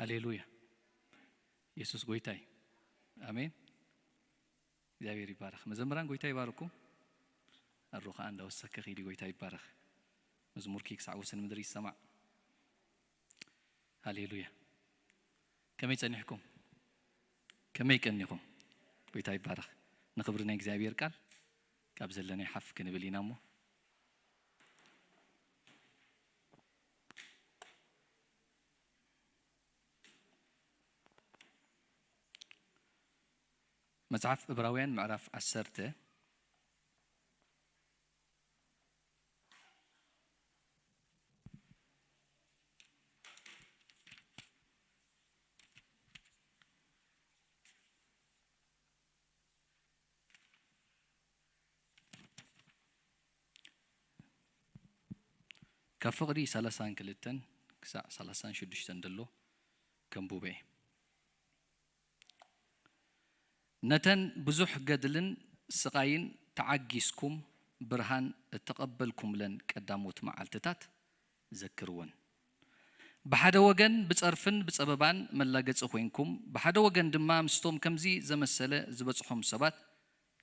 ሃሌሉያ። የሱስ ጎይታ እዩ። ኣሜን። እግዚኣብሔር ይባረኽ። መዘምራን ጎይታ ይባርኩም። ኣሮ ኸዓ እንዳወሰከ ኺዲ ጎይታ ይባረኽ። መዝሙርኪ ክሳዕ ወሰን ምድሪ ይሰማዕ። ሃሌሉያ። ከመይ ጸኒሕኩም? ከመይ ቀኒኹም? ጎይታ ይባረኽ። ንኽብሪ ናይ እግዚኣብሔር ቃል ካብ ዘለናይ ሓፍ ክንብል ኢና እሞ። መጽሓፍ ዕብራውያን ምዕራፍ ዓሰርተ። ካብ ፍቕዲ ሰላሳን ክልተን ክሳዕ ሰላሳን ሽዱሽተን ዘሎ ከንቡበ እየ። ነተን ብዙሕ ገድልን ስቓይን ተዓጊስኩም ብርሃን እተቐበልኩምለን ቀዳሞት መዓልትታት ዘክርወን። ብሓደ ወገን ብጸርፍን ብጸበባን መላገጺ ኮይንኩም፣ ብሓደ ወገን ድማ ምስቶም ከምዚ ዘመሰለ ዝበጽሖም ሰባት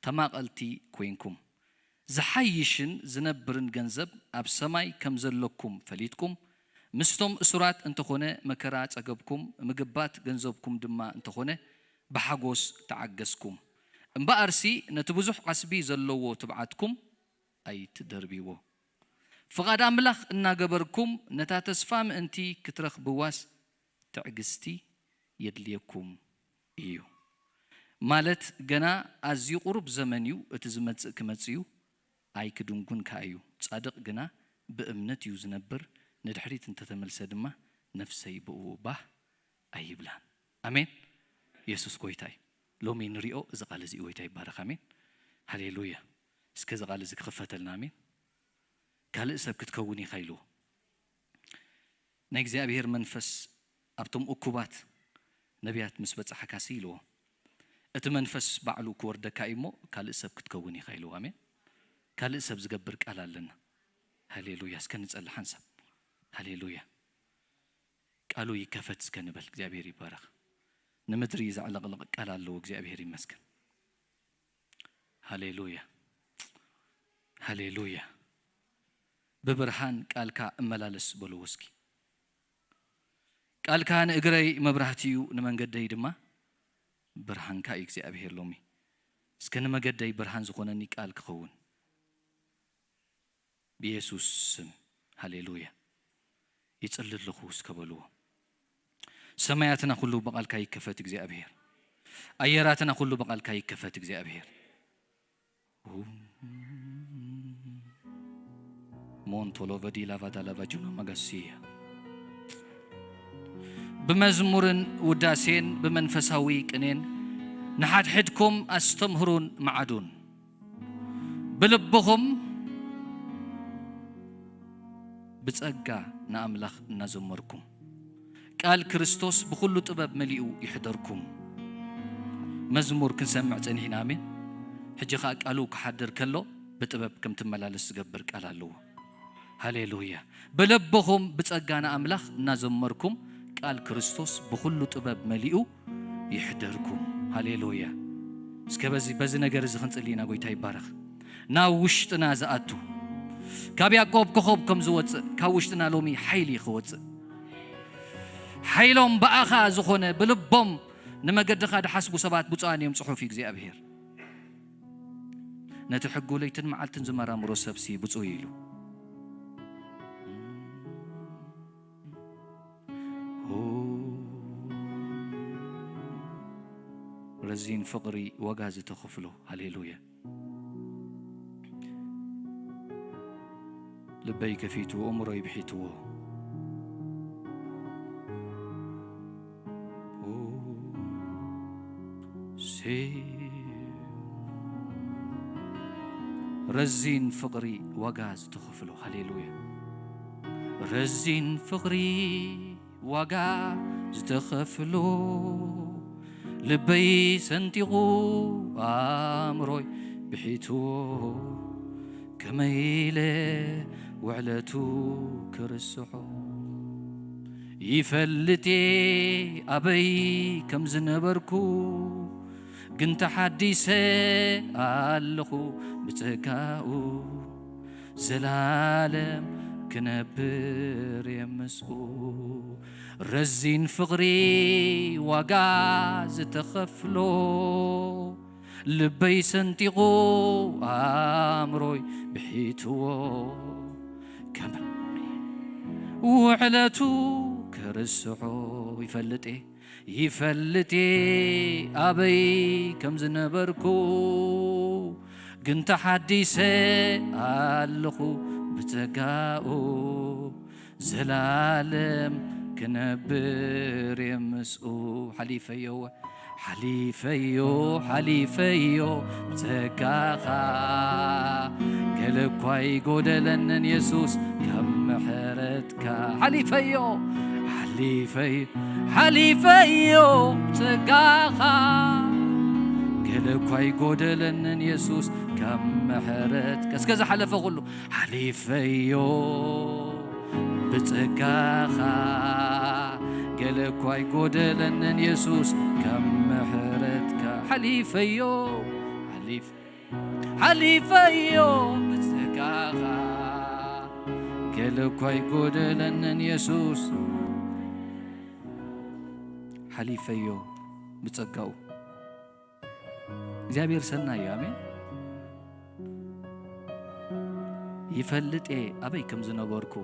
ተማቐልቲ ኮይንኩም። ዝሓይሽን ዝነብርን ገንዘብ ኣብ ሰማይ ከም ዘለኩም ፈሊጥኩም፣ ምስቶም እሱራት እንተኾነ መከራ ጸገብኩም፣ ምግባት ገንዘብኩም ድማ እንተኾነ ብሓጎስ ተዓገስኩም። እምበኣርሲ ነቲ ብዙሕ ዓስቢ ዘለዎ ትብዓትኩም ኣይትደርብይዎ። ፍቓድ ኣምላኽ እናገበርኩም ነታ ተስፋ ምእንቲ ክትረኽብዋስ ትዕግስቲ የድልየኩም እዩ። ማለት ገና ኣዝዩ ቁሩብ ዘመን እዩ፣ እቲ ዝመጽእ ክመጽእ እዩ፣ ኣይክድንጉን ከኣ እዩ። ጻድቕ ግና ብእምነት እዩ ዝነብር፣ ንድሕሪት እንተተመልሰ ድማ ነፍሰይ ብእኡ ባህ ኣይብላን። ኣሜን። የሱስ ጎይታ እዩ። ሎሚ ንሪኦ እዚ ቃል እዚ እዩ። ጎይታ ይባረኽ። ኣሜን። ሃሌሉያ። እስከ እዚ ቃል እዚ ክኽፈተልና። ኣሜን። ካልእ ሰብ ክትከውን ኢኻ ኢልዎ። ናይ እግዚኣብሔር መንፈስ ኣብቶም እኩባት ነቢያት ምስ በጻሕካሲ ኢልዎ። እቲ መንፈስ ባዕሉ ክወርደካ እዩ እሞ ካልእ ሰብ ክትከውን ኢኻ ኢልዎ። ኣሜን። ካልእ ሰብ ዝገብር ቃል ኣለና። ሃሌሉያ። እስከ ንጸሊ ሓንሳብ። ሃሌሉያ። ቃሉ ይከፈት እስከ ንበል። እግዚኣብሔር ይባረኽ። ንምድሪ ዘዕለቕልቕ ቃል ኣለዎ። እግዚኣብሔር ይመስገን። ሃሌሉያ። ሃሌሉያ። ብብርሃን ቃልካ እመላለስ በልዎ እስኪ። ቃልካ ንእግረይ መብራህቲ እዩ፣ ንመንገደይ ድማ ብርሃንካ እዩ እግዚኣብሔር። ሎሚ እስከ ንመገደይ ብርሃን ዝኾነኒ ቃል ክኸውን ብየሱስ ስም። ሃሌሉያ። ይጽሊ ኣለኹ እስከ በልዎ። ሰማያትና ኩሉ ብቓልካ ይከፈት እግዚኣብሔር። ኣየራትና ኩሉ ብቓልካ ይከፈት እግዚኣብሔር። ሞንቶሎ ቨዲላ ቫዳላ ቫጁኖ መጋሲያ። ብመዝሙርን ውዳሴን ብመንፈሳዊ ቅኔን ንሓድሕድኩም ኣስተምህሩን መዓዱን። ብልብኹም ብጸጋ ንኣምላኽ እናዘመርኩም፣ ቃል ክርስቶስ ብኹሉ ጥበብ መሊኡ ይሕደርኩም። መዝሙር ክንሰምዕ ጸኒሕና፣ ኣሜን። ሕጂ ኸኣ ቃሉ ክሓድር ከሎ ብጥበብ ከም ትመላለስ ዝገብር ቃል ኣለዎ። ሃሌሉያ። ብልብኹም ብጸጋ ንኣምላኽ እናዘመርኩም፣ ቃል ክርስቶስ ብኹሉ ጥበብ መሊኡ ይሕደርኩም። ሃሌሉያ። እስከ በዚ፣ በዚ ነገር እዚ ክንጽሊ ኢና። ጎይታ ይባረኽ። ናብ ውሽጥና ዝኣቱ፣ ካብ ያዕቆብ ኮኸብ ከም ዝወጽእ፣ ካብ ውሽጥና ሎሚ ሓይሊ ክወጽእ፣ ሓይሎም ብኣኻ ዝኾነ፣ ብልቦም ንመገድኻ ድሓስቡ ሰባት ብፁዓን እዮም፣ ጽሑፍ እግዚኣብሔር። ነቲ ሕጉ ለይትን መዓልትን ዝመራምሮ ሰብሲ ብፁዕ እዩ ኢሉ። ረዚን ፍቕሪ ዋጋ ዝተኸፍሎ። ሃሌሉያ። ልበይ ከፊቱ፣ እምሮይ ብሒትዎ። ሲ-፣ ረዚን ፍቕሪ ዋጋ ዝተኸፍሎ። ሃሌሉያ። ረዚን ፍቕሪ ዋጋ ዝተኸፍሎ፣ ልበይ ሰንጢቑ ኣእምሮይ ብሒትዎ፣ ከመይ ኢለ ውዕለቱ ክርስዖ? ይፈልጥ እየ ኣበይ ከም ዝነበርኩ፣ ግን ተሓዲሰ ኣለኹ ብጸጋኡ። ዘላለም ክነብር እየ ምስኡ። ረዚን ፍቕሪ ዋጋ ዝተኸፍሎ፣ ልበይ ሰንጢቑ ኣእምሮይ ብሒትዎ። ከም ውዕለቱ ክርስዖ ይፈልጥ እየ፣ ይፈልጥ እየ ኣበይ ከም ዝነበርኩ፣ ግን ተሓዲሰ ኣለኹ ብጸጋኡ። ዘላለም ክነብር እየ ምስኡ። ሓሊፈዮ፣ ሓሊፈዮ፣ ሓሊፈዮ ብጸጋኻ። ገለ እኳ ኣይጎደለንን የሱስ ካብ ምሕረትካ። ሓሊፈዮ፣ ሓሊፈዮ፣ ሓሊፈዮ ብጸጋኻ። ገለ እኳ ኣይጎደለንን የሱስ ካብ ምሕረትካ። እስከ ዝሓለፈ ኩሉ ሓሊፈዮ ብጸጋኻ። ገለ እኳ ኣይጎደለንን የሱስ ካብ ምሕረትካ። ሓሊፈዮ፣ ሓሊፍ-፣ ሓሊፈዮ ብጸጋኻ። ገለ እኳ ኣይጎደለንን የሱስ። ሓሊፈዮ ብጸጋኡ። እግዚኣብሔር ሰናይ እዩ። ኣሜን። ይፈልጥ እየ ኣበይ ከም ዝነበርኩ፣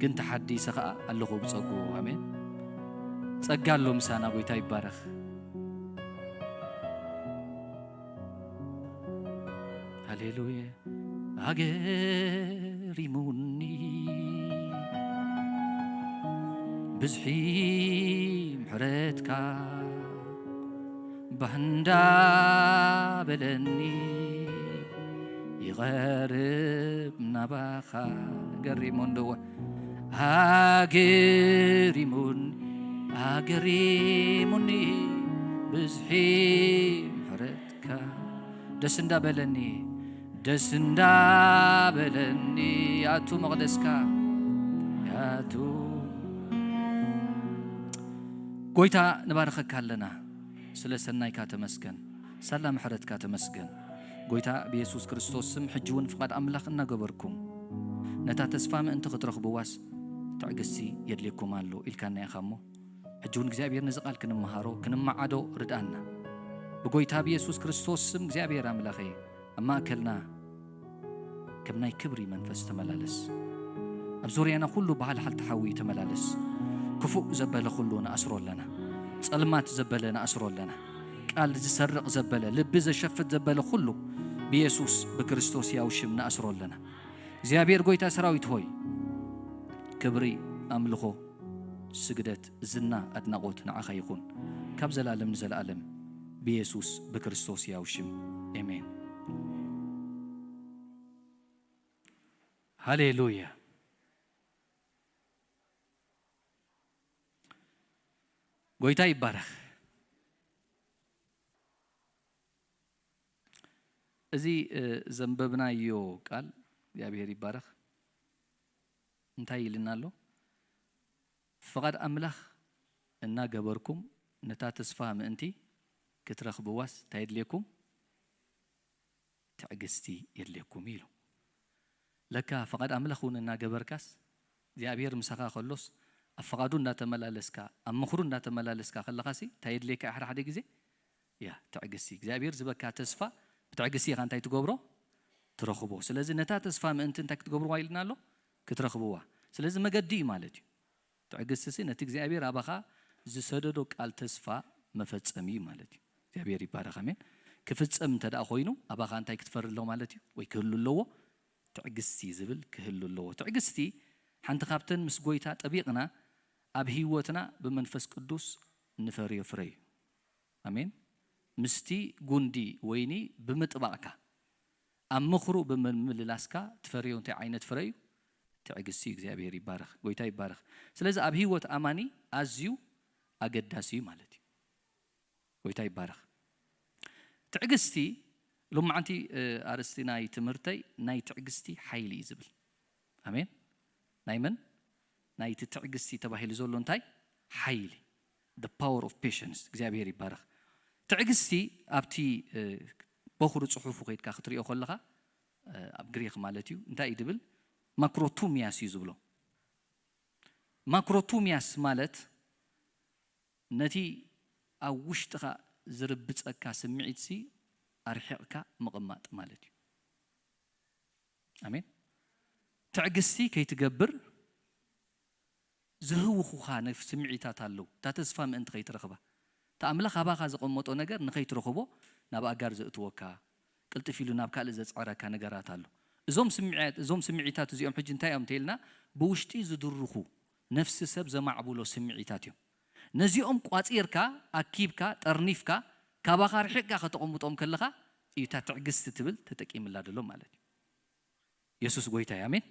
ግን ተሓዲሰ ኸኣ ኣለኹ ብጸግኡ። ኣሜን። ጸጋ ኣሎ ምሳና። ጎይታ ይባረኽ። ሃሌሉያ። ኣገሪሙኒ ብዝሒ ምሕረትካ፣ ባህ እንዳበለኒ ይቐርብ ናባኻ። ኣገሪሙኒ ደወ-፣ ኣገሪሙኒ፣ ኣገሪሙኒ ብዝሒ ምሕረትካ። ደስ እንዳበለኒ፣ ደስ እንዳበለኒ፣ ያቱ መቕደስካ፣ ያቱ። ጎይታ፣ ንባርኸካ ኣለና። ስለ ሰናይካ ተመስገን። ሳላ ምሕረትካ ተመስገን። ጎይታ፣ ብየሱስ ክርስቶስ ስም ሕጂ እውን ፍቓድ ኣምላኽ እናገበርኩም፣ ነታ ተስፋ ምእንቲ ክትረኽብዋስ ትዕግስቲ የድልየኩም ኣሎ ኢልካና ኢኻ እሞ፣ ሕጂ እውን እግዚኣብሔር ነዚ ቃል ክንመሃሮ፣ ክንመዓዶ ርድኣና። ብጎይታ ብየሱስ ክርስቶስ ስም እግዚኣብሔር ኣምላኸይ፣ ኣብ ማእከልና ከም ናይ ክብሪ መንፈስ ተመላለስ። ኣብ ዙርያና ኩሉ ብሃልሓልቲ ሓዊ ተመላለስ። ክፉእ ዘበለ ኩሉ ንኣስሮ ኣለና። ጸልማት ዘበለ ንኣስሮ ኣለና። ቃል ዝሰርቕ ዘበለ፣ ልቢ ዘሸፍት ዘበለ ኩሉ ብየሱስ ብክርስቶስ ያው ሽም ንኣስሮ ኣለና። እግዚኣብሔር ጎይታ ሰራዊት ሆይ፣ ክብሪ፣ ኣምልኾ፣ ስግደት፣ ዝና፣ ኣድናቖት ንዓኻ ይኹን፣ ካብ ዘላለም ንዘላለም ብየሱስ ብክርስቶስ ያው ሽም፣ ኤሜን። ሃሌሉያ። ጎይታ ይባረኽ። እዚ፣ እ፣ ዘንበብናዮ ቃል እግዚኣብሔር ይባረኽ። እንታይ ኢልና ኣሎ? ፍቓድ ኣምላኽ እናገበርኩም ነታ ተስፋ ምእንቲ ክትረኽብዋስ እንታይ የድልየኩም? ትዕግስቲ የድልየኩም እዩ ኢሉ። ለካ ፍቓድ ኣምላኽ እውን እናገበርካስ፣ እግዚኣብሔር ምሳኻ ከሎስ፣ ኣብ ፍቓዱ እንዳተመላለስካ፣ ኣብ ምኽሩ እንዳተመላለስካ ከለኻሲ፣ እንታይ የድልየካ እዩ ሓደ ሓደ ግዜ? ያ፣ ትዕግስቲ። እግዚኣብሔር ዝበካ ተስፋ ብትዕግስቲ ኢኻ እንታይ ትገብሮ? ትረኽቦ። ስለዚ ነታ ተስፋ ምእንቲ እንታይ ክትገብርዋ ኢልና ኣሎ? ክትረኽብዋ። ስለዚ መገዲ እዩ ማለት እዩ። ትዕግስቲ ሲ ነቲ እግዚኣብሔር ኣባኻ ዝሰደዶ ቃል ተስፋ መፈጸሚ እዩ ማለት እዩ። እግዚኣብሔር ይባረኽ፣ ኣሜን። ክፍጸም እንተ ደኣ ኮይኑ ኣባኻ እንታይ ክትፈሪ ኣለዎ ማለት እዩ? ወይ ክህሉ ኣለዎ? ትዕግስቲ ዝብል ክህሉ ኣለዎ። ትዕግስቲ ሓንቲ ካብተን ምስ ጎይታ ጠቢቕና ኣብ ህይወትና ብመንፈስ ቅዱስ ንፈርዮ ፍረ እዩ። ኣሜን። ምስቲ ጉንዲ ወይኒ ብምጥባቕካ፣ ኣብ ምኽሩ ብምምልላስካ ትፈርዮ እንታይ ዓይነት ፍረ እዩ? ትዕግስቲ እዩ። እግዚኣብሔር ይባረኽ፣ ጎይታ ይባረኽ። ስለዚ ኣብ ህይወት ኣማኒ ኣዝዩ ኣገዳሲ እዩ ማለት እዩ። ጎይታ ይባረኽ። ትዕግስቲ፣ ሎማዓንቲ፣ እ፣ ኣርእስቲ ናይ ትምህርተይ ናይ ትዕግስቲ ሓይሊ እዩ ዝብል። ኣሜን። ናይ መን? ናይቲ ትዕግስቲ ተባሂሉ ዘሎ እንታይ ሓይሊ፣ the power of patience። እግዚኣብሔር ይባረኽ። ትዕግስቲ ኣብቲ በኹሪ ፅሑፉ ከይድካ ክትሪኦ ከለኻ ኣብ ግሪክ ማለት እዩ እንታይ እዩ ድብል፣ ማክሮቱሚያስ እዩ ዝብሎ። ማክሮቱሚያስ ማለት ነቲ ኣብ ውሽጥኻ ዝርብፀካ ስምዒትሲ ኣርሒቕካ ምቕማጥ ማለት እዩ። ኣሜን። ትዕግስቲ ከይትገብር ዝህውኹኻ ስምዒታት ኣለዉ። እታ ተስፋ ምእንቲ ከይትረኽባ፣ እታ ኣምላኽ ኣባኻ ዘቐመጦ ነገር ንኸይትረኽቦ ናብ ኣጋር ዘእትወካ፣ ቅልጥፍ ኢሉ ናብ ካልእ ዘጽዕረካ ነገራት ኣሎ። እዞም ስምዒታት እዚኦም ሕጂ እንታይ እዮም እንተኢልና፣ ብውሽጢ ዝድርኹ፣ ነፍሲ ሰብ ዘማዕብሎ ስምዒታት እዮም። ነዚኦም ቋጺርካ፣ ኣኪብካ፣ ጠርኒፍካ፣ ካባኻ ርሒቕካ ከተቐምጦም ከለኻ እዩ እታ ትዕግስቲ ትብል ተጠቂምላ ደሎ ማለት እዩ። የሱስ ጎይታ እዩ። ኣሜን።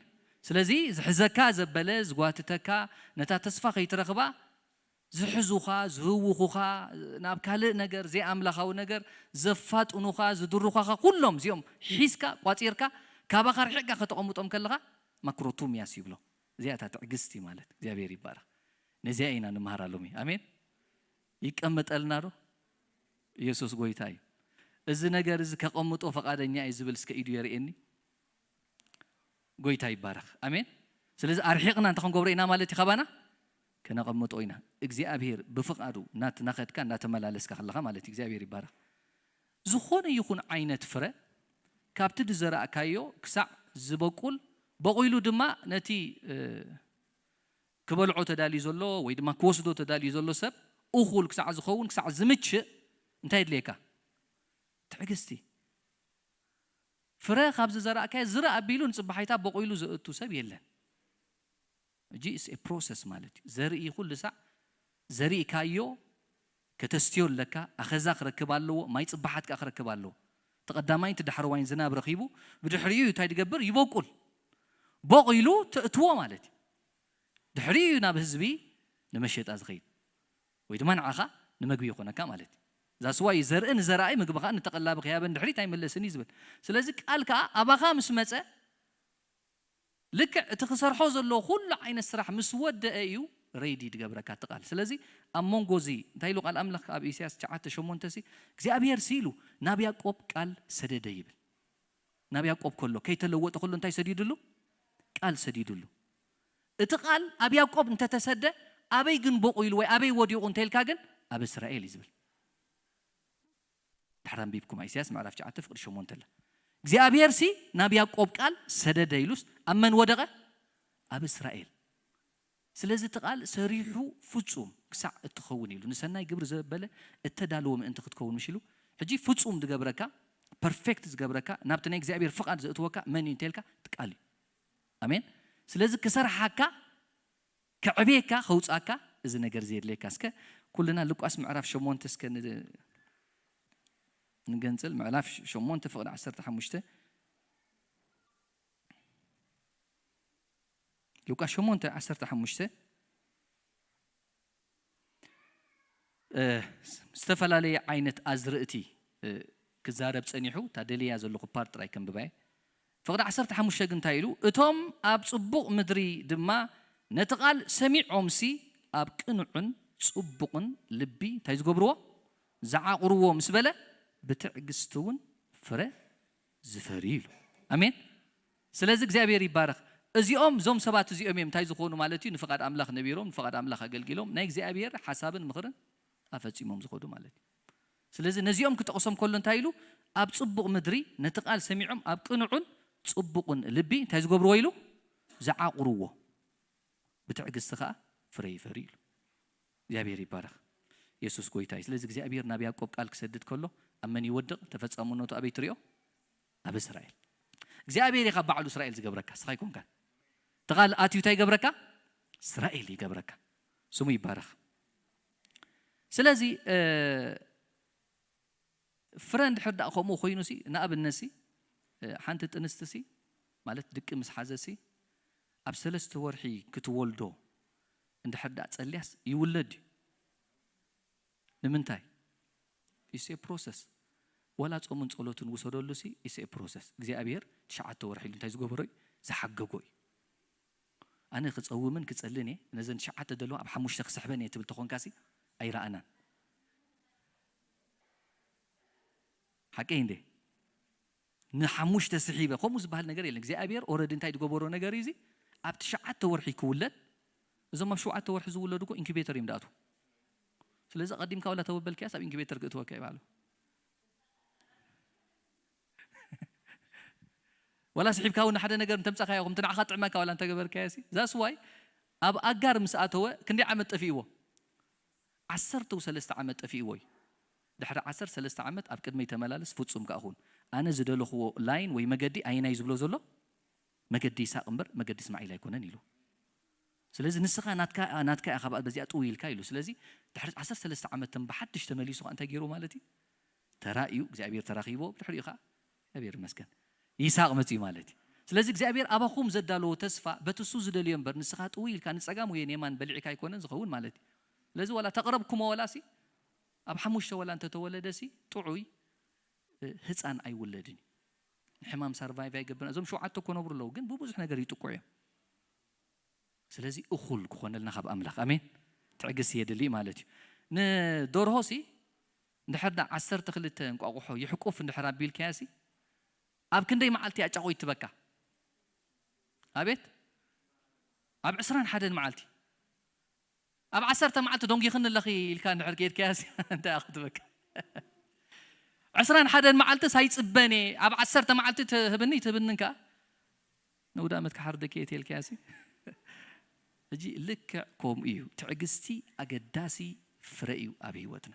ስለዚ ዝሕዘካ ዘበለ፣ ዝጓትተካ፣ ነታ ተስፋ ከይትረኽባ ዝሕዙኻ፣ ዝህውኹኻ፣ ናብ ካልእ ነገር፣ ዘይኣምላኻዊ ነገር ዘፋጥኑኻ፣ ዝድርዃኻ፣ ኩሎም እዚኦም ሒዝካ ቋጺርካ ካባኻ ርሒቕካ ከተቐምጦም ከለኻ ማክሮቱሚያስ ይብሎ። እዚኣ እታ ትዕግስቲ ማለት። እግዚኣብሔር ይባረኽ። ነዚኣ ኢና ንምሃራ ሎሚ። ኣሜን። ይቀመጠልና ዶ? ኢየሱስ ጎይታ እዩ። እዚ ነገር እዚ ከቐምጦ ፈቓደኛ እዩ ዝብል እስከ ኢዱ የርእየኒ። ጎይታ ይባረኽ። ኣሜን። ስለዚ ኣርሒቕና እንተ ክንገብሮ ኢና ማለት እዩ ካባና ከነቐምጦ ኢና። እግዚኣብሔር ብፍቓዱ እናትናኸድካ እናተመላለስካ ከለኻ ማለት እዩ። እግዚኣብሔር ይባረኽ። ዝኾነ ይኹን ዓይነት ፍረ ካብቲ ዝዘራእካዮ ክሳዕ ዝበቁል፣ በቑሉ ድማ ነቲ ክበልዖ ተዳልዩ ዘሎ ወይ ድማ ክወስዶ ተዳልዩ ዘሎ ሰብ እኹል ክሳዕ ዝኸውን፣ ክሳዕ ዝምችእ እንታይ የድልየካ? ትዕግስቲ። ፍረ ካብ ዝዘራእካዮ ዝረእ ኣቢሉ ንፅባሓይታ በቑሉ ዘእቱ ሰብ የለን። እጂ ፕሮሰስ ማለት እዩ። ዘርኢ ኩሉ ሳዕ ዘሪእካዮ ከተስትዮ ኣለካ፣ ኣኸዛ ክረክብ ኣለዎ፣ ማይ ፅባሓት ከዓ ክረክብ ኣለዎ። ተቐዳማይ እቲ ዳሕረዋይን ዝናብ ረኺቡ ብድሕሪኡ እንታይ ዝገብር? ይበቁል። በቑሉ ተእትዎ ማለት እዩ። ድሕሪኡ እዩ ናብ ህዝቢ ንመሸጣ ዝኸይድ ወይ ድማ ንዓኻ ንመግቢ ይኾነካ ማለት እዩ። ዛስዋ እዩ ዘርኢ ንዘራኢ ምግቢ ከዓ ንተቐላቢ ከያበን ድሕሪት ኣይመለስን እዩ ዝብል። ስለዚ ቃል ከዓ ኣባኻ ምስ መፀ ልክዕ እቲ ክሰርሖ ዘለዎ ኩሉ ዓይነት ስራሕ ምስ ወደአ እዩ ሬዲ ድገብረካ እቲ ቃል። ስለዚ ኣብ መንጎ እዚ እንታይ ኢሉ ቃል ኣምላኽ ኣብ ኢሳያስ ትሽዓተ ሸሞንተ ሲ እግዚኣብሔር ሲ ኢሉ ናብ ያዕቆብ ቃል ሰደደ ይብል። ናብ ያዕቆብ ከሎ ከይተለወጠ ከሎ እንታይ ሰዲድሉ? ቃል ሰዲድሉ። እቲ ቃል ኣብ ያዕቆብ እንተተሰደ ኣበይ ግን በቑሉ ወይ ኣበይ ወዲቑ እንተልካ ግን ኣብ እስራኤል እዩ ዝብል። ድሕር ኣንቢብኩም ኢሳያስ ምዕራፍ ትሽዓተ ፍቕዲ ሸሞንተ ላ እግዚኣብሔር ሲ ናብ ያዕቆብ ቃል ሰደደ ኢሉስ ኣብ መን ወደቐ? ኣብ እስራኤል። ስለዚ እቲ ቃል ሰሪሑ ፍጹም ክሳዕ እትኸውን ኢሉ ንሰናይ ግብሪ ዘበለ እተዳለወ ምእንቲ ክትከውን ምሽ ኢሉ ሕጂ ፍጹም ዝገብረካ ፐርፌክት ዝገብረካ ናብቲ ናይ እግዚኣብሔር ፍቓድ ዘእትወካ መን እዩ እንተልካ እቲ ቃል እዩ። ኣሜን። ስለዚ ክሰርሓካ ከዕቤካ ከውፃካ እዚ ነገር ዘየድልየካ እስከ ኩልና ሉቃስ ምዕራፍ ሸሞንተ እስከ ንገንፅል ምዕራፍ ሸሞንተ ፍቕዲ ዓሰርተ ሓሙሽተ ሉቃስ ሸሞንተ ዓሰርተ ሓሙሽተ ዝተፈላለየ ዓይነት ኣዝርእቲ ክዛረብ ፀኒሑ እታ ደልያ ዘለኹ ፓርት ጥራይ ከንብባየ። ፍቕዲ ዓሰርተ ሓሙሽተ ግን እንታይ ኢሉ? እቶም ኣብ ፅቡቕ ምድሪ ድማ ነቲ ቃል ሰሚዖምሲ ኣብ ቅኑዕን ፅቡቕን ልቢ እንታይ ዝገብርዎ? ዝዓቑርዎ ምስ በለ ብትዕግስቲ እውን ፍረ ዝፈሪ ኢሉ። ኣሜን። ስለዚ እግዚኣብሔር ይባረኽ። እዚኦም እዞም ሰባት እዚኦም እዮም እንታይ ዝኾኑ ማለት እዩ? ንፍቓድ ኣምላኽ ነቢሮም ንፍቓድ ኣምላኽ ኣገልጊሎም ናይ እግዚኣብሔር ሓሳብን ምኽርን ኣፈፂሞም ዝኾዱ ማለት እዩ። ስለዚ ነዚኦም ክጠቕሶም ከሎ እንታይ ኢሉ? ኣብ ፅቡቕ ምድሪ ነቲ ቃል ሰሚዖም ኣብ ቅኑዕን ፅቡቕን ልቢ እንታይ ዝገብርዎ ኢሉ? ዝዓቑርዎ። ብትዕግስቲ ከዓ ፍረ ይፈሪ ኢሉ። እግዚኣብሔር ይባረኽ። የሱስ ጎይታ እዩ። ስለዚ እግዚኣብሔር ናብ ያዕቆብ ቃል ክሰድድ ከሎ ኣብ መን ይወድቕ? ተፈጻምነቱ ኣበይ ትሪኦ? ኣብ እስራኤል። እግዚኣብሔር ኢኻ ባዕሉ እስራኤል ዝገብረካ፣ ስኻ ይኮንካን። እቲ ቃል ኣትዩ እንታይ ይገብረካ? እስራኤል ይገብረካ። ስሙ ይባረኽ። ስለዚ ፍረ እንድሕር ደኣ ከምኡ ኮይኑ ሲ ንኣብነት ሲ ሓንቲ ጥንስቲ ሲ ማለት ድቂ ምስ ሓዘ ሲ ኣብ ሰለስተ ወርሒ ክትወልዶ እንድሕር ደኣ ጸልያስ ይውለድ እዩ። ንምንታይ? ኢሴ ፕሮሰስ። ወላ ጾምን ጸሎትን ውሰደሉ ሲ ኢሴ ፕሮሰስ። እግዚኣብሔር ትሽዓተ ወርሒ ኢሉ እንታይ ዝገበሮ እዩ? ዝሓገጎ እዩ። ኣነ ክጸውምን ክጸልን እየ፣ ነዘን ትሽዓተ ደለዋ ኣብ ሓሙሽተ ክስሕበን እየ ትብል ተኾንካሲ ኣይረኣናን። ሓቀይ እንዴ? ንሓሙሽተ ስሒበ ከምኡ ዝበሃል ነገር የለን። እግዚኣብሔር ኦረዲ እንታይ ዝገበሮ ነገር እዩ እዚ? ኣብ ትሽዓተ ወርሒ ክውለድ፣ እዞም ኣብ ሸውዓተ ወርሒ ዝውለዱ እኮ ኢንኩቤተር እዮም ዳኣቱ። ስለዚ ቀዲምካ ወላ ተወበልካያስ ኣብ ኢንኩቤተር ክእትወካ ይባሉ። ወላ ስሒብካ እውን ሓደ ነገር እንተምጻኻዮ ከምቲ ንዓኻ ጥዕመካ ወላ እንተገበርካዮ ሲ that's why ኣብ ኣጋር ምስ ኣተወ ክንደይ ዓመት ጠፊእዎ? ዓሰርተ ሰለስተ ዓመት ጠፊእዎ እዩ። ድሕሪ ዓሰርተ ሰለስተ ዓመት ኣብ ቅድመይ ተመላለስ ፍጹም ከኣ ኩን። ኣነ ዝደለኽዎ ላይን ወይ መገዲ ኣየናይ ዝብሎ ዘሎ መገዲ ይስሐቅ እምበር መገዲ እስማዒል ኣይኮነን ኢሉ። ስለዚ ንስኻ ናትካ ናትካ ኢኻ በዚኣ ጥው ኢልካ ኢሉ። ስለዚ ድሕሪ ዓሰርተ ሰለስተ ዓመት ተም ብሓድሽ ተመሊሱ ከኣ እንታይ ገይሩ ማለት እዩ? ተራእዩ እግዚኣብሔር ተራኺብዎ ብድሕሪኡ ከኣ እግዚኣብሔር ይመስገን ይስሐቅ መጽኡ ማለት እዩ። ስለዚ እግዚኣብሔር ኣባኹም ዘዳለዎ ተስፋ በቲ እሱ ዝደልዮ እምበር ንስኻ ጥው ኢልካ ንጸጋም ወይ ንየማን በሊዕካ ኣይኮነን ዝኸውን ማለት እዩ። ስለዚ ዋላ ተቕረብኩሞ ዋላ ሲ ኣብ ሓሙሽተ ዋላ እንተተወለደ ሲ ጥዑይ ህፃን ኣይውለድን እዩ። ንሕማም ሳርቫይቭ ኣይገብርና። እዞም ሸውዓተ እኮ ነብሩ ኣለዉ ግን ብብዙሕ ነገር ይጥቁዑ እዮም። ስለዚ እኹል ክኾነልና ካብ ኣምላኽ ኣሜን ትዕግስቲ የድሊ ማለት እዩ። ንደርሆ ሲ እንድሕር ዳ ዓሰርተ ክልተ እንቋቑሖ ይሕቁፍ እንድሕር ኣቢልካያ ሲ ኣብ ክንደይ መዓልቲ ኣጫቑ ይትበካ? ኣቤት ኣብ ዕስራን ሓደን መዓልቲ ኣብ ዓሰርተ መዓልቲ ዶንጊኽኒ ኣለኺ ኢልካ እንድሕር ከይድካያ ሲ እንታይ ክትበካ? ዕስራን ሓደን መዓልትስ ኣይጽበን እየ ኣብ ዓሰርተ መዓልቲ ትህብኒ ትህብንን ከኣ ንውዳመት ክሓርደኪ እየ ተልካያ ሲ ሕጂ ልክዕ ከምኡ እዩ። ትዕግስቲ ኣገዳሲ ፍረ እዩ ኣብ ህይወትና።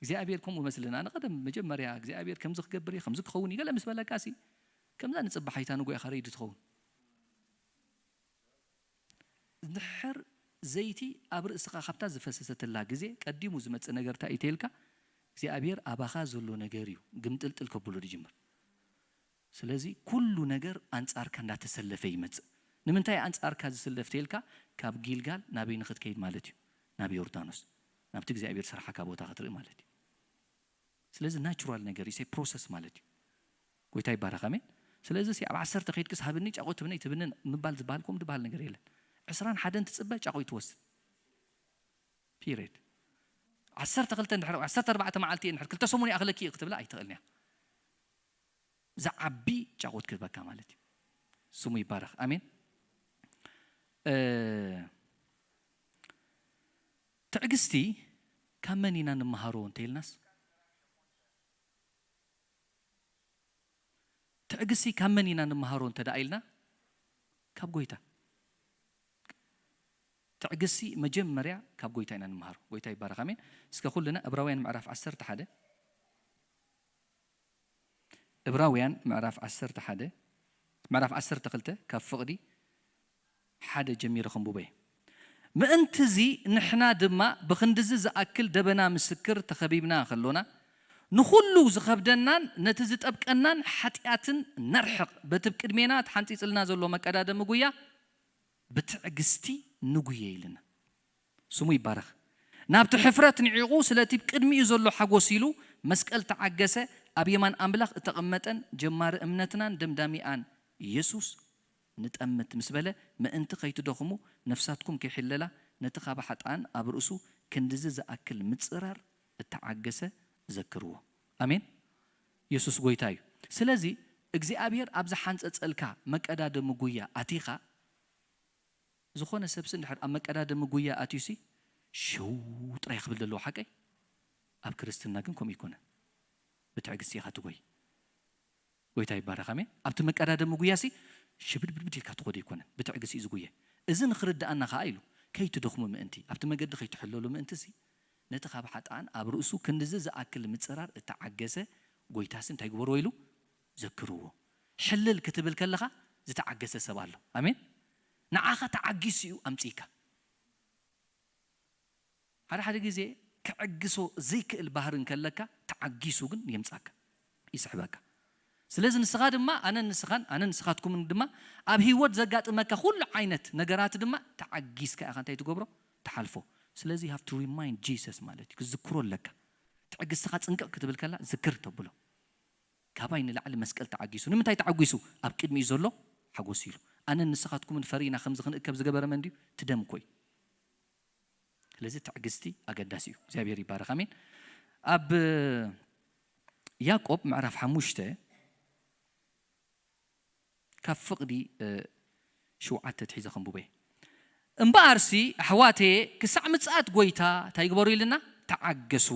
እግዚኣብሔር ከምኡ መስልን ኣነ ቀደም መጀመርያ እግዚኣብሔር ከምዚ ክገብር እየ ከምዚ ክኸውን እዩ ገለ ምስ በለካ ሲ ከምዛ ንጽባሓይታ ንጎ ኢኻ ረይዲ ትኸውን። እንድሕር ዘይቲ ኣብ ርእስኻ ካብታ ዝፈሰሰትላ ግዜ ቀዲሙ ዝመጽእ ነገር እንታይ እዩ ተልካ እግዚኣብሔር ኣባኻ ዘሎ ነገር እዩ ግምጥልጥል ከብሎ ዝጅምር። ስለዚ ኩሉ ነገር ኣንጻርካ እንዳተሰለፈ ይመጽእ። ንምንታይ ኣንጻርካ ዝስለፍ ተልካ ካብ ጊልጋል ናበይ ንኽትከይድ ማለት እዩ? ናብ ዮርዳኖስ ናብቲ እግዚኣብሔር ስራሓካ ቦታ ክትርኢ ማለት እዩ። ስለዚ ናቹራል ነገር እዩ ፕሮሰስ ማለት እዩ። ጎይታ ይባረክ ኣሜን። ስለዚ ሲ ኣብ ዓሰርተ ከይድክስ ሃብኒ ጫቆ ትብነይ ትብንን ምባል ዝበሃል ከምኡ ዝበሃል ነገር የለን። ዕስራን ሓደን ትጽበ ጫቆ ትወስድ ፒሪድ። ዓሰርተ ክልተ እንድሕር ዓሰርተ ኣርባዕተ መዓልቲ እንድሕር ክልተ ሰሙን ይኣኽለኪ እዩ ክትብላ ኣይትኽእልን እያ። ዝዓቢ ጫቆት ክህበካ ማለት እዩ። ስሙ ይባረክ ኣሜን። ትዕግስቲ ካብ መን ኢና ንምሃሮ እንተኢልናስ ትዕግስቲ ካብ መን ኢና ንምሃሮ እንተ ደኣ ኢልና ካብ ጎይታ። ትዕግስቲ መጀመርያ ካብ ጎይታ ኢና ንምሃሮ። ጎይታ ይባረክ ኣሜን። እስከ ኩልና ዕብራውያን ምዕራፍ ዓሰርተ ሓደ ዕብራውያን ምዕራፍ ዓሰርተ ሓደ ምዕራፍ ዓሰርተ ክልተ ካብ ፍቕዲ ሓደ ጀሚረ ከንብቦ እየ። ምእንቲ እዚ ንሕና ድማ ብኽንድዚ ዝኣክል ደበና ምስክር ተኸቢብና ከሎና ንኹሉ ዝኸብደናን ነቲ ዝጠብቀናን ሓጢኣትን ነርሕቕ። በቲ ብቅድሜና ተሓንጺጽልና ዘሎ መቀዳደሚ ጉያ ብትዕግስቲ ንጉየ ኢልና። ስሙ ይባረኽ። ናብቲ ሕፍረት ንዒቑ ስለቲ ቅድሚኡ ዘሎ ሓጎስ ኢሉ መስቀል ተዓገሰ፣ ኣብ የማን ኣምላኽ እተቐመጠን ጀማሪ እምነትናን ደምዳሚኣን ኢየሱስ ንጠምት ምስ በለ ምእንቲ ከይትደኽሙ ነፍሳትኩም ከይሕለላ ነቲ ካብ ሓጥኣን ኣብ ርእሱ ክንድዚ ዝኣክል ምጽራር እተዓገሰ ዘክርዎ። ኣሜን። ኢየሱስ ጎይታ እዩ። ስለዚ እግዚኣብሔር ኣብ ዝሓንጸጸልካ መቀዳደሚ ጉያ ኣቲኻ ዝኾነ ሰብሲ እንድሕር ኣብ መቀዳደሚ ጉያ ኣትዩሲ ሽው ጥራይ ክብል ዘለዎ ሓቀይ ኣብ ክርስትና ግን ከምኡ ይኮነን። ብትዕግስቲ ኢኻ ትጎይ። ጎይታ ይባረክ ኣሜን። ኣብቲ መቀዳደሚ ጉያሲ ሽብድብድብድ ኢልካ ትኾዶ ይኮነን። ብትዕግስቲ እዩ ዝጉየ። እዚ ንክርድኣና ከዓ ኢሉ ከይትደኽሙ ምእንቲ ኣብቲ መገዲ ከይትሕለሉ ምእንትሲ ነቲ ካብ ሓጥኣን ኣብ ርእሱ ክንድዚ ዝኣክል ምጽራር እተዓገሰ ጎይታሲ እንታይ ግበርዎ ኢሉ ዘክርዎ። ሕልል ክትብል ከለኻ ዝተዓገሰ ሰብ ኣሎ። ኣሜን። ንዓኻ ተዓጊሱ እዩ ኣምጺእካ። ሓደ ሓደ ግዜ ክዕግሶ ዘይክእል ባህሪ እንከለካ ተዓጊሱ ግን የምጻካ ይስሕበካ። ስለዚ ንስኻ ድማ ኣነ ንስኻን ኣነ ንስኻትኩምን ድማ ኣብ ህይወት ዘጋጥመካ ኩሉ ዓይነት ነገራት ድማ ተዓጊስካ ኢኻ እንታይ ትገብሮ ትሓልፎ። ስለዚ you have to remind Jesus ማለት እዩ ክዝክሮ ኣለካ። ትዕግስትኻ ጽንቅቕ ክትብል ከላ ዝክር ተብሎ። ካባይ ንላዕሊ መስቀል ተዓጊሱ ንምንታይ ተዓጊሱ ኣብ ቅድሚኡ ዘሎ ሓጎስ ኢሉ ኣነን ንስኻትኩምን ፈሪና ከምዚ ክንእከብ ዝገበረ መን ድዩ? ትደም ኮይ። ስለዚ ትዕግስቲ ኣገዳሲ እዩ። እግዚኣብሔር ይባረኽ። ኣሜን። ኣብ ያዕቆብ ምዕራፍ ሓሙሽተ ካብ ፍቕዲ እ፣ ሸውዓተ ትሒዘ ከንብቦ እየ። እምበኣርሲ ኣሕዋተየ ክሳዕ ምጽኣት ጎይታ እንታይ ይግበሩ ኢልና? ተዓገሱ።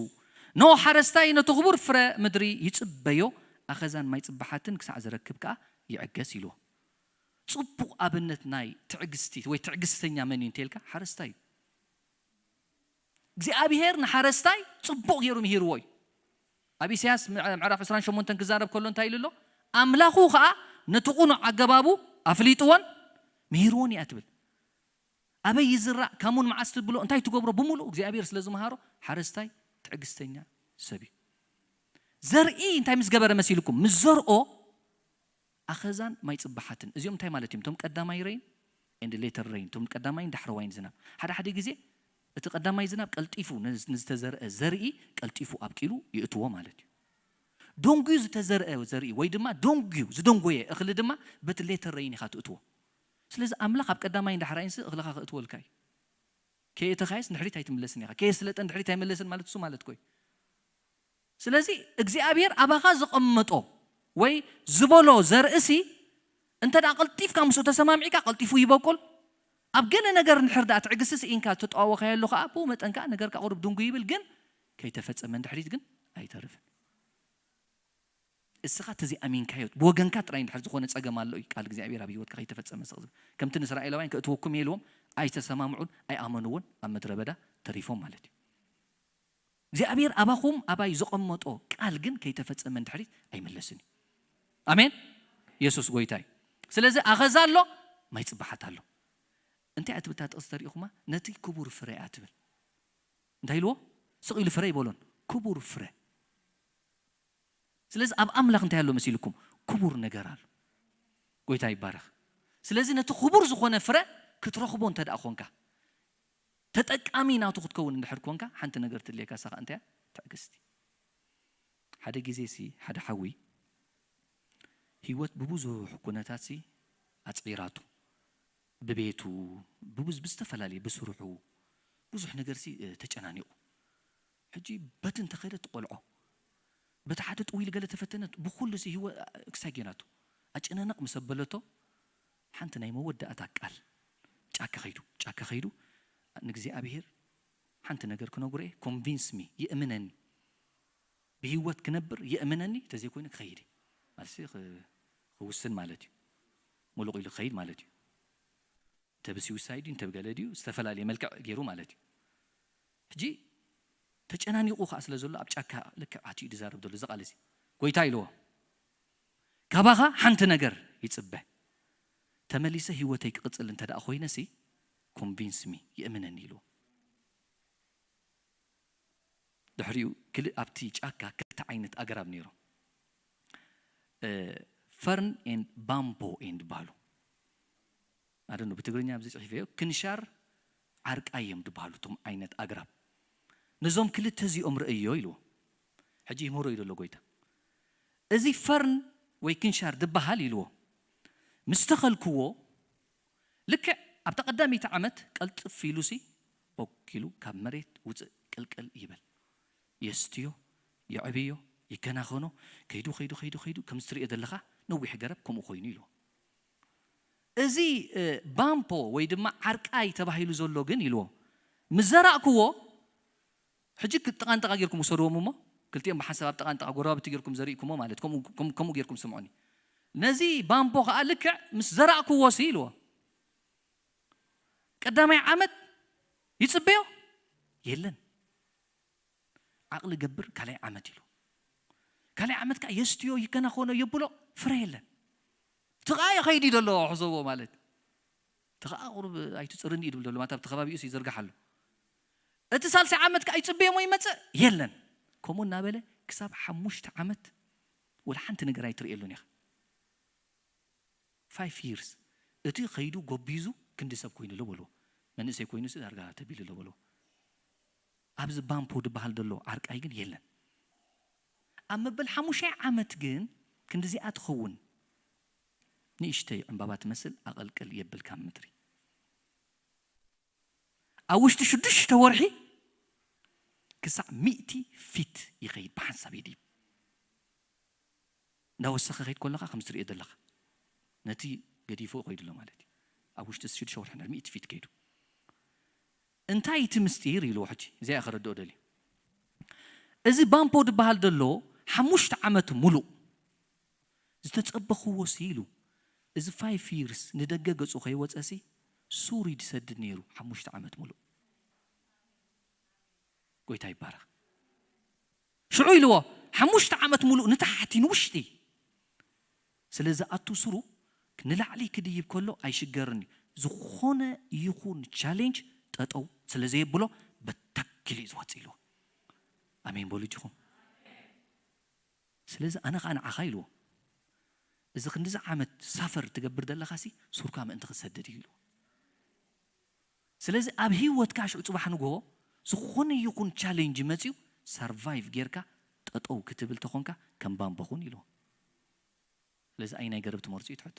ኖ ሓረስታይ ነቲ ክቡር ፍረ ምድሪ ይጽበዮ፣ ኣኸዛን ማይ ጽባሓትን ክሳዕ ዝረክብ ከኣ ይዕገስ ኢልዎ። ጽቡቕ ኣብነት ናይ ትዕግስቲ ወይ ትዕግስተኛ መን እዩ እንተልካ ሓረስታይ እዩ። እግዚኣብሔር ንሓረስታይ ጽቡቕ ገይሩ ምሂርዎ እዩ። ኣብ ኢሳያስ ምዕራፍ ዕስራን ሸሞንተን ክዛረብ ከሎ እንታይ ኢሉ ኣሎ? ኣምላኹ ኸኣ ነቲ ቁኑዕ ኣገባቡ ኣፍሊጥዎን ምሂርዎን እያ ትብል። ኣበይ ይዝራእ፣ ካሙን መዓስ ትብሎ፣ እንታይ ትገብሮ ብምሉእ እግዚኣብሔር ስለ ዝመሃሮ ሓረስታይ ትዕግስተኛ ሰብ እዩ። ዘርኢ እንታይ ምስ ገበረ መሲልኩም? ምስ ዘርኦ ኣኸዛን ማይ ጽባሓትን። እዚኦም እንታይ ማለት እዮም? እቶም ቀዳማይ ሬን and later rain፣ እቶም ቀዳማይን ዳሕረዋይን ዝናብ። ሓደ ሓደ ግዜ እቲ ቀዳማይ ዝናብ ቀልጢፉ ንዝ- ንዝተዘርአ ዘርኢ ቀልጢፉ ኣብቂሉ ይእትዎ ማለት እዩ። ደንጉዩ ዝተዘርአ ዘርኢ ወይ ድማ ደንጉዩ ዝደንጎየ እኽሊ ድማ በቲ later rain ኢኻ ትእትዎ። ስለዚ ኣምላኽ ኣብ ቀዳማይን ዳሕራይንሲ እኽልኻ ክእትወልካ እዩ። ከየእተኻየስ ንድሕሪት ኣይትምለስን ኢኻ። ከየስለጠን ድሕሪት ኣይመለስን ማለት እሱ ማለት ኮይ። ስለዚ እግዚኣብሔር ኣባኻ ዘቐመጦ ወይ ዝበሎ ዘርእሲ እንተ ደኣ ቀልጢፍካ ምስኡ ተሰማሚዕካ ቀልጢፉ ይበቁል። ኣብ ገለ ነገር እንድሕር ደኣ ትዕግስቲ ስኢንካ ተጠዋወኻዮ ኣሎ ከኣ ብኡ መጠን ከኣ ነገርካ ቁሩብ ድንጉ ይብል፣ ግን ከይተፈጸመ እንድሕሪት ግን ኣይተርፍን። እስኻ ተዚ ኣሚንካዮ ብወገንካ ጥራይ እንድሕር ዝኾነ ጸገም ኣሎ እዩ ቃል እግዚኣብሔር ኣብ ህይወትካ ከይተፈጸመ ስቕ ዝብል። ከምቲ ንእስራኤላውያን ከእትወኩም እየ ኢልዎም ኣይተሰማምዑን ኣይኣመንዎን ኣብ ምድረ በዳ ተሪፎም ማለት እዩ። እግዚኣብሔር ኣባኹም ኣባይ ዘቐመጦ ቃል ግን ከይተፈጸመ እንድሕሪት ኣይምለስን እዩ። ኣሜን። የሱስ ጎይታ እዩ። ስለዚ ኣኸዛ ኣሎ፣ ማይ ጽባሓት ኣሎ። እንታይ እያ ትብል እታ ጥቕሲ ተሪእኹማ? ነቲ ክቡር ፍረ እያ ትብል። እንታይ ኢልዎ? ስቕ ኢሉ ፍረ ይበሎን፣ ክቡር ፍረ። ስለዚ ኣብ ኣምላኽ እንታይ ኣሎ መሲልኩም? ክቡር ነገር ኣሎ። ጎይታ ይባረኽ። ስለዚ ነቲ ክቡር ዝኾነ ፍረ ክትረኽቦ እንተ ደኣ ኾንካ፣ ተጠቃሚ ናቱ ክትከውን እንድሕር ኮንካ፣ ሓንቲ ነገር ትድልየካ፣ እሳ ኸኣ እንታይ እያ? ትዕግስቲ። ሓደ ግዜ ሲ ሓደ ሓዊ ህይወት ብብዙሕ ኩነታት ሲ ኣጽዒራቱ፣ ብቤቱ፣ ብብዝ ብዝተፈላለየ ብስርሑ ብዙሕ ነገር ሲ እ፣ ተጨናኒቑ። ሕጂ በቲ እንተኸደ ትቆልዖ፣ በቲ ሓደ ጥዊል ገለ ተፈተነት፣ ብኹሉ ሲ ህይወ ክሳይ ጌናቶ ኣጨናነቕ ምስ ኣበለቶ ሓንቲ ናይ መወዳእታ ቃል ጫካ ኸይዱ ጫካ ኸይዱ ንእግዚኣብሔር ሓንቲ ነገር ክነግሮ እየ፣ ኮንቪንስ ሚ፣ የእምነኒ፣ ብህይወት ክነብር የእምነኒ፣ ተዘይኮይኑ ክኸይድ እየ ማለት ሲ ኽ- ክውስን ማለት እዩ። ሙሉቕ ኢሉ ክኸይድ ማለት እዩ። እንተ ብሲውሳይድ ድዩ እንተ ብገለ ድዩ ዝተፈላለየ መልክዕ ገይሩ ማለት እዩ። ሕጂ ተጨናኒቑ ከዓ ስለ ዘሎ ኣብ ጫካ ልክዕ ኣትዩ ዝዛረብ ዘሎ እዚ ቃል እዚ ጎይታ ኢልዎ ካባኻ ሓንቲ ነገር ይጽበ፣ ተመሊሰ ህይወተይ ክቕጽል እንተ ደኣ ኮይነ ሲ ኮንቪንስ ሚ፣ የእምነኒ ኢልዎ። ድሕሪኡ ክልእ ኣብቲ ጫካ ክልተ ዓይነት ኣግራብ ነይሮም። ፈርን ኤንድ ባምቦ ኤንድ በሃሉ ኣደኑ ብትግርኛ ኣብዚ ጽሒፈዮ ክንሻር ዓርቃይ እዮም ዝበሃሉ እቶም ዓይነት ኣግራብ። ነዞም ክልተ እዚኦም ርእዮ ኢልዎ። ሕጂ ይምህሮ እዩ ዘሎ ጎይታ። እዚ ፈርን ወይ ክንሻር ዝበሃል ኢልዎ ምስ ተኸልክዎ ልክዕ ኣብታ ቀዳመይቲ ዓመት ቀልጥፍ ኢሉሲ ቦግ ኢሉ ካብ መሬት ውፅእ ቅልቅል ይብል። የስትዮ፣ የዕብዮ፣ ይከናኸኖ። ከይዱ ከይዱ ከይዱ ከይዱ ከምዚ ትሪኦ ዘለኻ ነዊሕ ገረብ ከምኡ ኮይኑ ኢልዎ። እዚ ባምፖ ወይ ድማ ዓርቃይ ተባሂሉ ዘሎ ግን ኢልዎ ምስ ዘራእክዎ ሕጂ ጥቓንጠቓ ጌርኩም ውሰድዎም እሞ ክልቲኦም ብሓንሳብ ኣብ ጥቓንጠቓ ጎረባብቲ ጌርኩም ዘሪእኩሞ ማለት ከምኡ ጌርኩም ስምዑኒ። ነዚ ባምፖ ከዓ ልክዕ ምስ ዘራእክዎ ሲ ኢልዎ ቀዳማይ ዓመት ይፅበዮ የለን። ዓቕሊ ገብር ካልኣይ ዓመት ኢሉ ካልኣይ ዓመት ከዓ የስትዮ ይከናኸኖ የብሎ ፍረ የለን። እቲ ከዓ የኸይድ እዩ ዘሎ ሕሰብዎ ማለት እቲ ከዓ ቁሩብ ኣይትፅርኒ እዩ ድብል ዘሎ ማለት ኣብቲ ከባቢኡ ይዘርጋሕ ኣሎ። እቲ ሳልሳይ ዓመት ከዓ ይፅበዮ ሞ ይመፅእ የለን። ከምኡ እናበለ ክሳብ ሓሙሽተ ዓመት ወላ ሓንቲ ነገር ኣይትርእየሉን ኢኻ። ፋይቭ ይርስ እቲ ከይዱ ጎቢዙ ክንዲ ሰብ ኮይኑ ኣሎ በልዎ። መንእሰይ ኮይኑ ዳርጋ ተቢሉ ኣሎ በልዎ። ኣብዚ ባምፖ ዝበሃል ዘሎ ዓርቃይ ግን የለን። ኣብ መበል ሓሙሻይ ዓመት ግን ክንዲዚኣ ትኸውን ንእሽተይ ዕምባባ ትመስል ኣቐልቅል የብል ካብ ምድሪ። ኣብ ውሽጢ ሽዱሽተ ወርሒ ክሳዕ ሚእቲ ፊት ይኸይድ ብሓንሳብ ይድይብ። እንዳወሰኸ ከይድ ከለኻ ከም ዝትርእዮ ዘለኻ ነቲ ገዲፎ ይኸይዱ ኣሎ ማለት እዩ። ኣብ ውሽጢ ሽዱሽተ ወርሒ ሚእቲ ፊት ከይዱ። እንታይ እቲ ምስጢር ኢልዎ። ሕጂ እዚኣ ከረድኦ ደልዩ። እዚ ባምፖ ዝበሃል ዘሎ ሓሙሽተ ዓመት ሙሉእ ዝተጸበኽዎ ሲ ኢሉ፣ እዚ ፋይቭ ይርስ ንደገ ገጹ ከይወጸ ሲ ሱር ይድሰድድ ነይሩ ሓሙሽተ ዓመት ሙሉእ። ጎይታ ይባረኽ። ሽዑ ኢልዎ ሓሙሽተ ዓመት ሙሉእ ንታሕቲ ንውሽጢ ስለ ዝኣቱ ሱሩ ንላዕሊ ክድይብ ከሎ ኣይሽገርን እዩ። ዝኾነ ይኹን ቻሌንጅ ጠጠው ስለ ዘየብሎ በተክ ኢሉ እዩ ዝወፅእ ኢልዎ። ኣሜን በሉ እጅኹም። ስለዚ ኣነ ከዓ ንዓኻ ኢልዎ፣ እዚ ክንዲዚ ዓመት ሳፈር ትገብር ዘለኻ ሲ ሱርካ ምእንቲ ክሰደድ እዩ ኢልዎ። ስለዚ ኣብ ህይወትካ ሽዑ ፅባሕ ንግሆ ዝኾነ ይኹን ቻሌንጅ መፅዩ ሰርቫይቭ ጌርካ ጠጠው ክትብል ተኾንካ ከም ባምቦ ኹን ኢልዎ። ስለዚ ኣይ ናይ ገረብ ትመርፁ እዩ ትሕቶ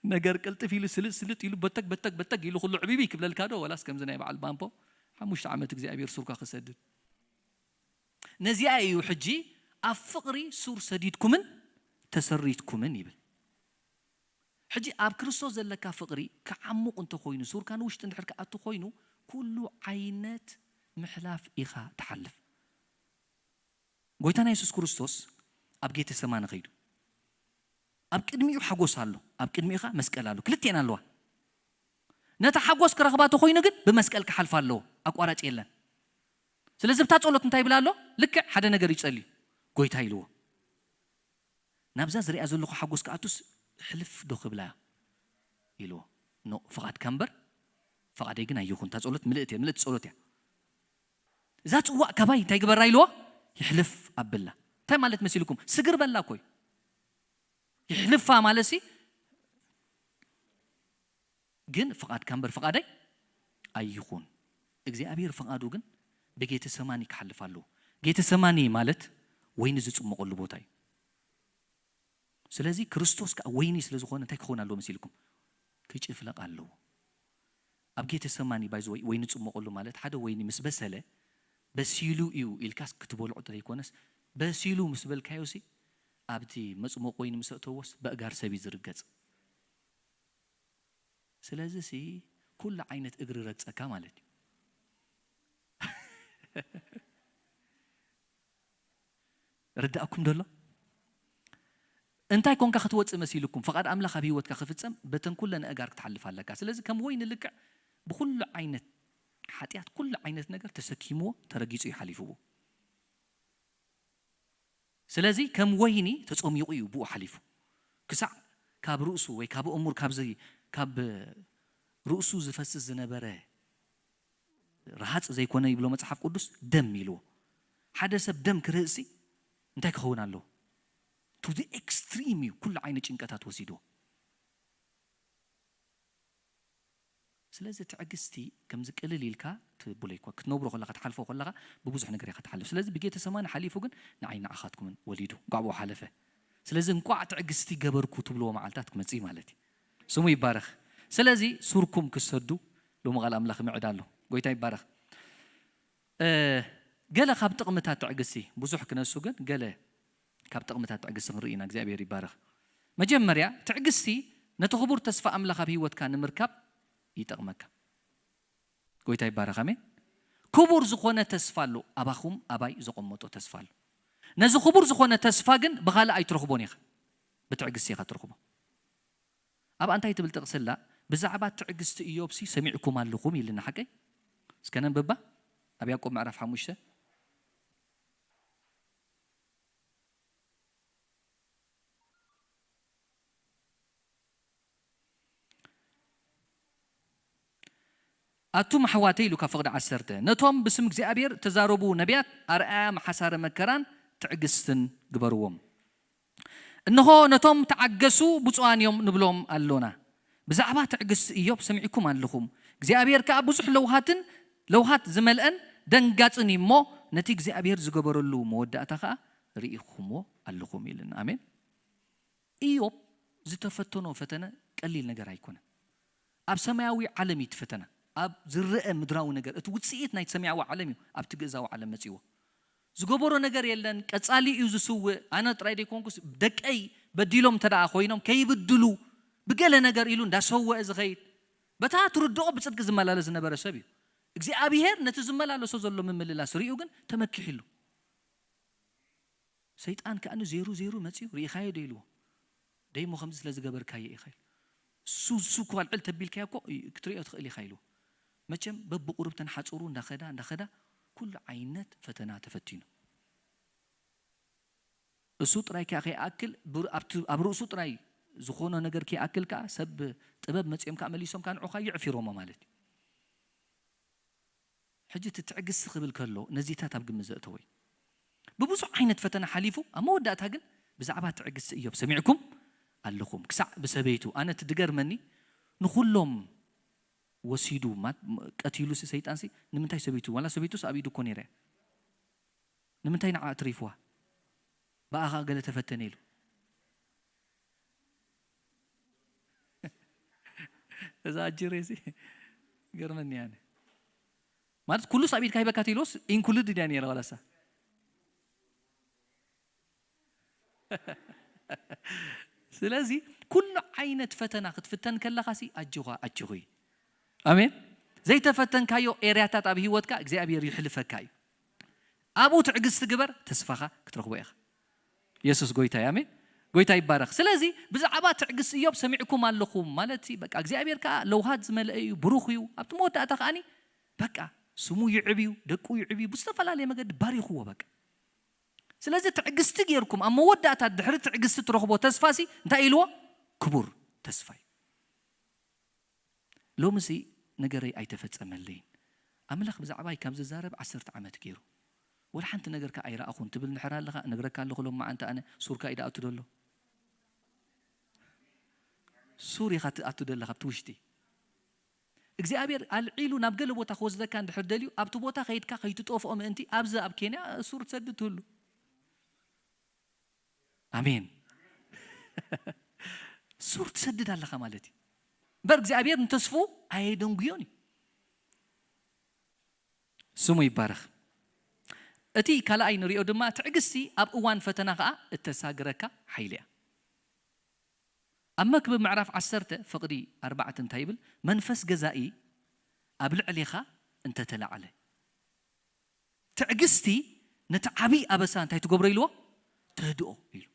ነገር ቅልጥፍ ኢሉ ስልጥ ስልጥ ኢሉ በተግ በተግ በተግ ኢሉ ኩሉ ዕብቢ ክብለልካ ዶ? ወላስ ከምዚ ናይ በዓል ባምፖ ሓሙሽተ ዓመት እግዚኣብሔር ሱርካ ክሰድድ? ነዚኣ እዩ ሕጂ ኣብ ፍቕሪ ሱር ሰዲድኩምን ተሰሪትኩምን ይብል። ሕጂ ኣብ ክርስቶስ ዘለካ ፍቕሪ ክዓሙቕ እንተኾይኑ፣ ሱርካ ንውሽጢ እንድሕር ክኣቱ ኮይኑ፣ ኩሉ ዓይነት ምሕላፍ ኢኻ ትሓልፍ። ጎይታና የሱስ ክርስቶስ ኣብ ጌተሰማኒ ኸይዱ። ኣብ ቅድሚኡ ሓጎስ ኣሎ፣ ኣብ ቅድሚኡ ኸኣ መስቀል ኣሎ። ክልቲኤን ኣለዋ። ነታ ሓጎስ ክረኽባ ተኾይኑ ግን ብመስቀል ክሓልፋ ኣለዎ። ኣቋራጭ የለን። ስለዚ ብታ ጸሎት እንታይ ይብል ኣሎ? ልክዕ ሓደ ነገር ይጸልዩ። ጎይታ ኢልዎ። ናብዛ ዝሪኣ ዘለኹ ሓጎስ ክኣቱስ ሕልፍ ዶ ክብላ ኢልዎ። ኖ፣ ፍቓድካ እምበር ፍቓደይ ግን ኣይኹን። እታ ጸሎት ምልእቲ እያ፣ ምልእቲ ጸሎት እያ። እዛ ጽዋእ ካባይ እንታይ ግበራ ኢልዎ? ይሕልፍ ኣብላ። እንታይ ማለት መሲልኩም? ስግር በላ እኮ እዩ። ይሕልፋ ማለት ሲ ግን ፍቓድካ እምበር ፍቓደይ ኣይኹን። እግዚኣብሔር ፍቓዱ ግን ብጌተሰማኒ ክሓልፍ ኣለዎ። ጌተሰማኒ ማለት ወይኒ ዝጽመቐሉ ቦታ እዩ። ስለዚ ክርስቶስ ከዓ ወይኒ ስለ ዝኾነ እንታይ ክኸውን ኣለዎ መሲልኩም? ክጭፍለቕ ኣለዎ። ኣብ ጌተሰማኒ ባይዘ ወይ ወይኒ ጽመቐሉ ማለት ሓደ ወይኒ ምስ በሰለ በሲሉ እዩ ኢልካስ ክትበልዖ ዘይኮነስ በሲሉ ምስ በልካዮ ሲ ኣብቲ መጽሞቕ ወይኒ ምስ ኣእተዎስ በእጋር ሰብ እዩ ዝርገጽ። ስለዚ ሲ ኩሉ ዓይነት እግሪ ረግጸካ ማለት እዩ። ርዳእኩም ደሎ? እንታይ ኮንካ ክትወፅእ መሲልኩም? ፍቓድ ኣምላኽ ኣብ ህይወትካ ክፍጸም በተን ኩለን ኣእጋር ክትሓልፍ ኣለካ። ስለዚ ከም ወይኒ ልክዕ ብኩሉ ዓይነት ሓጢኣት፣ ኩሉ ዓይነት ነገር ተሰኪምዎ፣ ተረጊጹ እዩ ሓሊፍዎ። ስለዚ ከም ወይኒ ተጸሚቑ እዩ ብኡ ሓሊፉ። ክሳዕ ካብ ርእሱ ወይ ካብ እሙር ካብዚ ካብ ርእሱ ዝፈስስ ዝነበረ ረሃጽ ዘይኮነ ይብሎ መጽሓፍ ቅዱስ ደም ኢልዎ። ሓደ ሰብ ደም ክርህጽ እንታይ ክኸውን ኣለዎ? ቱ ኤክስትሪም እዩ ኩሉ ዓይነት ጭንቀታት ወሲድዎ። ስለዚ ትዕግስቲ ከምዚ ቅልል ኢልካ ትብሎ ይኮ ክትነብሮ ከለኻ ትሓልፎ ከለኻ ብብዙሕ ነገር ኢኻ ትሓልፍ። ስለዚ ብጌተሰማኒ ሓሊፉ ግን ንዓይ ንዓኻትኩምን ወሊዱ እንቋዕ ብኡ ሓለፈ። ስለዚ እንቋዕ ትዕግስቲ ገበርኩ ትብልዎ መዓልታት ክመጽእ ማለት እዩ። ስሙ ይባረኽ። ስለዚ ሱርኩም ክሰዱ ሎሚ ቃል ኣምላኽ ምዕዳ ኣሎ። ጎይታ ይባረኽ። እ፣ ገለ ካብ ጥቕምታት ትዕግስቲ ብዙሕ ክነሱ ግን ገለ ካብ ጥቕምታት ትዕግስቲ ክንርኢ ኢና። እግዚኣብሔር ይባረኽ። መጀመርያ ትዕግስቲ ነቲ ክቡር ተስፋ ኣምላኽ ኣብ ህይወትካ ንምርካብ ይጠቕመካ። ጎይታ ይባረኽ። ኣሜን። ክቡር ዝኾነ ተስፋ ኣሎ፣ ኣባኹም ኣባይ ዘቐመጦ ተስፋ ኣሎ። ነዚ ክቡር ዝኾነ ተስፋ ግን ብኻልእ ኣይትረኽቦን ኢኻ፣ ብትዕግስቲ ኢኻ ትረኽቦ። ኣብ ኣንታይ ትብል ጥቕስላ ብዛዕባ ትዕግስቲ እዮብሲ ሰሚዕኩም ኣለኹም ኢልና ሓቀይ? እስከ ነንብባ። ኣብ ያዕቆብ ምዕራፍ ሓሙሽተ ኣቱም ኣሕዋተይ ኢሉ ካብ ፍቕዲ ዓሰርተ ነቶም ብስም እግዚኣብሔር ተዛረቡ ነቢያት ኣርኣያ መሓሳረ መከራን ትዕግስትን ግበርዎም። እንሆ ነቶም ተዓገሱ ብፁዓን እዮም ንብሎም ኣሎና። ብዛዕባ ትዕግስቲ እዮብ ሰሚዕኩም ኣለኹም። እግዚኣብሔር ከኣ ብዙሕ ለውሃትን ለውሃት ዝመልአን ደንጋጽን እዩ እሞ ነቲ እግዚኣብሔር ዝገበረሉ መወዳእታ ከኣ ርኢኹምዎ ኣለኹም ኢልና። ኣሜን። ኢዮብ ዝተፈተኖ ፈተነ ቀሊል ነገር ኣይኮነን። ኣብ ሰማያዊ ዓለም እዩ እቲ ፈተና። ኣብ ዝረአ ምድራዊ ነገር፣ እቲ ውጽኢት ናይ ሰማያዊ ዓለም እዩ ኣብቲ ግእዛዊ ዓለም መጺዎ። ዝገበሮ ነገር የለን። ቀጻሊ እዩ ዝስውእ። ኣነ ጥራይ ደይኮንኩስ፣ ደቀይ በዲሎም እንተ ደኣ ኮይኖም፣ ከይብድሉ ብገለ ነገር ኢሉ እንዳሰወአ ዝኸይድ፣ በታ ትርድኦ ብጽድቂ ዝመላለስ ዝነበረ ሰብ እዩ። እግዚኣብሄር ነቲ ዝመላለሶ ዘሎ ምምልላስ ርእዩ ግን ተመኪሕሉ። ሰይጣን ከኣ ዜሩ ዜሩ መጺኡ፣ "ርኢኻዮ ዶ?" ኢልዎ። "ደይሞ ከምዚ ስለ ዝገበርካዮ ኢኻ" ኢሉ። እሱ፣ እሱ እኮ ኣልዕል ተቢልካዮ እኮ ክትርእዮ ትኽእል ኢኻ ኢልዎ። መቸም በብቑሩብ ተንሓጽሩ እንዳኸዳ፣ እንዳኸዳ ኩሉ ዓይነት ፈተና ተፈቲኑ። እሱ ጥራይ ከኣ ከይኣክል፣ ብር-፣ ኣብቲ፣ ኣብ ርእሱ ጥራይ ዝኾኖ ነገር ከይኣክል ከኣ ሰብ ጥበብ መጺኦም ከኣ መሊሶም ከኣ ንዑ ከኣ የዕፊሮሞ ማለት እዩ። ሕጂ እቲ ትዕግስቲ ክብል ከሎ ነዚታት ኣብ ግምት ዘእተወ እዩ። ብብዙሕ ዓይነት ፈተና ሓሊፉ ኣብ መወዳእታ ግን ብዛዕባ ትዕግስቲ እዮብ ሰሚዕኩም ኣለኹም። ክሳዕ ብሰበይቱ፣ ኣነ እቲ ድገርመኒ ንኹሎም ወሲዱ ማት-፣ ቀቲሉሲ ሰይጣንሲ ንምንታይ ሰበይቱ፣ ዋላ ሰበይቱስ ኣብ ኢዱ እኮ ነይራ እያ። ንምንታይ ንዓ ኣትሪፍዋ? ብኣኻ ገለ ተፈተነ ኢሉ። እዛ ኣጅሬ እዚ ገርመኒ ያነ። ማለት ኩሉ ሳብ ኢድካ ሂበካ ትብሎስ ኢንኩሉድ ድያ ነይራ ዋላሳ? ስለዚ ኩሉ ዓይነት ፈተና ክትፍተን ከለኻሲ ኣጆኻ ኣጆኺ። ኣሜን። ዘይተፈተንካዮ ኤርያታት ኣብ ህይወትካ እግዚኣብሔር ይሕልፈካ እዩ። ኣብኡ ትዕግስቲ ግበር፣ ተስፋኻ ክትረኽቦ ኢኻ። የሱስ ጎይታ እዩ። ኣሜን። ጎይታ ይባረኽ። ስለዚ ብዛዕባ ትዕግስቲ እዮብ ሰሚዕኩም ኣለኹም ማለት በቃ እግዚኣብሔር ከኣ ለውሃት ዝመልአ እዩ፣ ብሩኽ እዩ። ኣብቲ መወዳእታ ከኣኒ በቃ ስሙ ይዕብዩ፣ ደቁ ይዕብዩ፣ ብዝተፈላለየ መገዲ ባሪኽዎ በቃ። ስለዚ ትዕግስቲ ጌርኩም ኣብ መወዳእታ ድሕሪ ትዕግስቲ ትረኽቦ ተስፋሲ እንታይ ኢልዎ? ክቡር ተስፋ እዩ። ሎምሲ ነገረይ ኣይተፈጸመለይን። ኣምላኽ ብዛዕባይ ካብ ዝዛረብ ዓሰርተ ዓመት ገይሩ። ወላ ሓንቲ ነገር ከኣ ኣይረኣኹን ትብል እንድሕር ኣለኻ፣ እነግረካ ኣለኹ ሎም መዓንቲ ኣነ ሱርካ እዩ ደኣቱ ደሎ። ሱር ኢኻ ትኣቱ ደለኻ ኣብቲ ውሽጢ። እግዚኣብሔር ኣልዒሉ ናብ ገለ ቦታ ክወስደካ እንድሕር ደልዩ፣ ኣብቲ ቦታ ከይድካ ከይትጠፍኦ ምእንቲ ኣብዚ ኣብ ኬንያ ሱር ትሰድድ ትህሉ። ኣሜን። ሱር ትሰድድ ኣለኻ ማለት እዩ። እምበር እግዚኣብሔር ንተስፍኡ ኣየደንጉዮን እዩ። ስሙ ይባረኽ። እቲ ካልኣይ ንሪኦ ድማ ትዕግስቲ ኣብ እዋን ፈተና ኸኣ እተሳግረካ ሓይሊ እያ። ኣብ መክብብ ምዕራፍ ዓሰርተ ፍቕዲ ኣርባዕተ እንታይ ይብል? መንፈስ ገዛኢ ኣብ ልዕሌኻ እንተተላዕለ። ትዕግስቲ ነቲ ዓብዪ ኣበሳ እንታይ ትገብሮ ኢልዎ? ተህድኦ ኢሉ።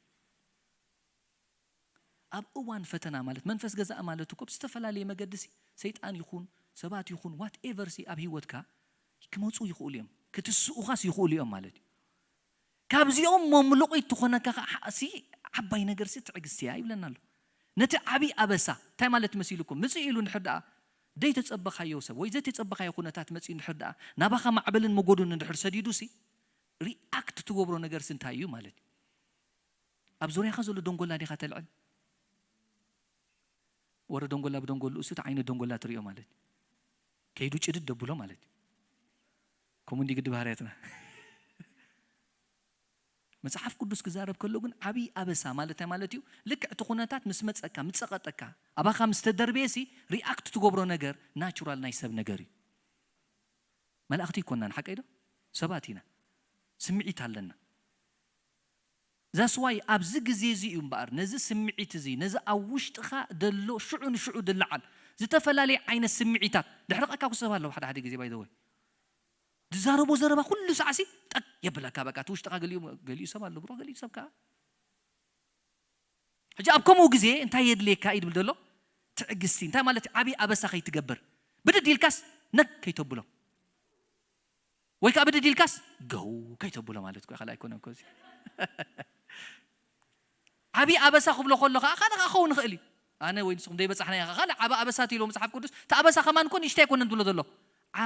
ኣብ እዋን ፈተና ማለት መንፈስ ገዛእ ማለት እኮ ብዝተፈላለየ መገዲ ሲ ሰይጣን ይኹን ሰባት ይኹን ዋት ኤቨር ሲ ኣብ ህይወትካ ክመፁ ይኽእሉ እዮም፣ ክትስኡኻስ ይኽእሉ እዮም ማለት እዩ። ካብዚኦም መምልቑ ትኾነካ ኸዓ ሲ ዓባይ ነገር ሲ ትዕግስቲ እያ ይብለና ኣሎ። ነቲ ዓብዪ ኣበሳ እንታይ ማለት መሲልኩም ምፅእ ኢሉ እንድሕር ደኣ ዘይተፀበኻዮ ሰብ ወይ ዘይተፀበኻዮ ኩነታት መፅኡ እንድሕር ደኣ ናባኻ ማዕበልን መጎዱን እንድሕር ሰዲዱ ሲ ሪኣክት ትገብሮ ነገር ሲ እንታይ እዩ ማለት እዩ? ኣብ ዙርያኻ ዘሎ ደንጎላ ዲኻ ተልዕል? ወረ ደንጎላ ብደንጎሉ እሱ እቲ ዓይነት ደንጎላ ትሪኦ ማለት እዩ። ከይዱ ጭድድ ደብሎ ማለት እዩ። ከምኡ እንዲ ግዲ ባህርያትና። መጽሓፍ ቅዱስ ክዛረብ ከሎ ግን ዓብዪ ኣበሳ ማለት እንታይ ማለት እዩ? ልክዕ እቲ ኩነታት ምስ መጸካ፣ ምስ ጸቐጠካ፣ ኣባኻ ምስ ተደርበየሲ ሪኣክት ትገብሮ ነገር ናቹራል ናይ ሰብ ነገር እዩ። መላእኽቲ ኣይኮናን፣ ሓቀይ ዶ? ሰባት ኢና። ስምዒት ኣለና። ዛስዋይ ኣብዚ ግዜ እዚ እዩ እምበኣር ነዚ ስምዒት እዚ ነዚ ኣብ ውሽጥኻ ደሎ ሽዑ ንሽዑ ድለዓል ዝተፈላለየ ዓይነት ስምዒታት ድሕርቐካ ኩ ሰብ ኣለዉ ሓደ ሓደ ግዜ ባይዘወይ ዝዛረቦ ዘረባ ኩሉ ሳዕሲ ጠቅ የብለካ በቃ እቲ ውሽጥኻ ገሊኡ ገሊኡ ሰብ ኣሎ ብሮ ገሊኡ ሰብ ከዓ ሕጂ ኣብ ከምኡ ግዜ እንታይ የድልየካ እዩ ድብል ዘሎ ትዕግስቲ እንታይ ማለት ዓብዪ ኣበሳ ከይትገብር ብድድ ኢልካስ ነግ ከይተብሎ ወይ ከዓ ብድድ ኢልካስ ገው ከይተብሎ ማለት እኮ ካልእ ኣይኮነን እኮ እዚ ዓብዪ ኣበሳ ክብሎ ከሎ ከዓ ካልእ ከዓ ክኸውን ይኽእል እዩ ኣነ ወይ ንስኹም ዘይበፃሕና ኢኻ ካልእ ዓብ ኣበሳ ትብሎ መፅሓፍ ቅዱስ እቲ ኣበሳ ከማን እኮ ንእሽተይ ኣይኮነን ትብሎ ዘሎ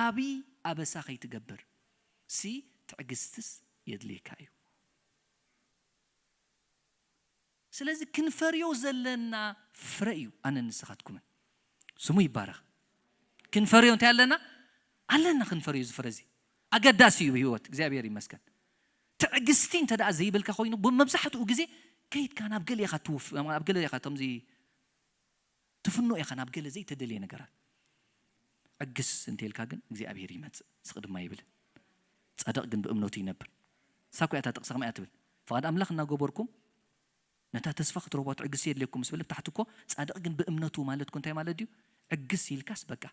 ዓብዪ ኣበሳ ከይትገብር ሲ ትዕግስትስ የድልየካ እዩ ስለዚ ክንፈርዮ ዘለና ፍረ እዩ ኣነ ንስኻትኩምን ስሙ ይባረኽ ክንፈርዮ እንታይ ኣለና ኣለና ክንፈርዮ ዝፍረ እዚ ኣገዳሲ እዩ ብህይወት እግዚኣብሔር ይመስገን ትዕግስቲ እንተ ደኣ ዘይብልካ ኮይኑ ብመብዛሕትኡ ግዜ ከይድካ ናብ ገለ ኢኻ ትውፍ ናብ ገለ ኢኻ ከምዚ ትፍኖ ኢኻ ናብ ገለ ዘይተደልየ ነገራት። ዕግስ እንተልካ ግን እግዚኣብሔር ይመጽእ፣ ስቕ ድማ ይብል። ጻድቕ ግን ብእምነቱ ይነብር። እሳ እኮ እያ እታ ጥቕሲ ከምኣ እያ ትብል። ፍቓድ ኣምላኽ እናገበርኩም ነታ ተስፋ ክትረኽቧ ትዕግስቲ የድልየኩም ምስ በለ ብታሕቲ እኮ ጻድቕ ግን ብእምነቱ ማለት እኮ እንታይ ማለት ድዩ? ዕግስ ኢልካስ በቃ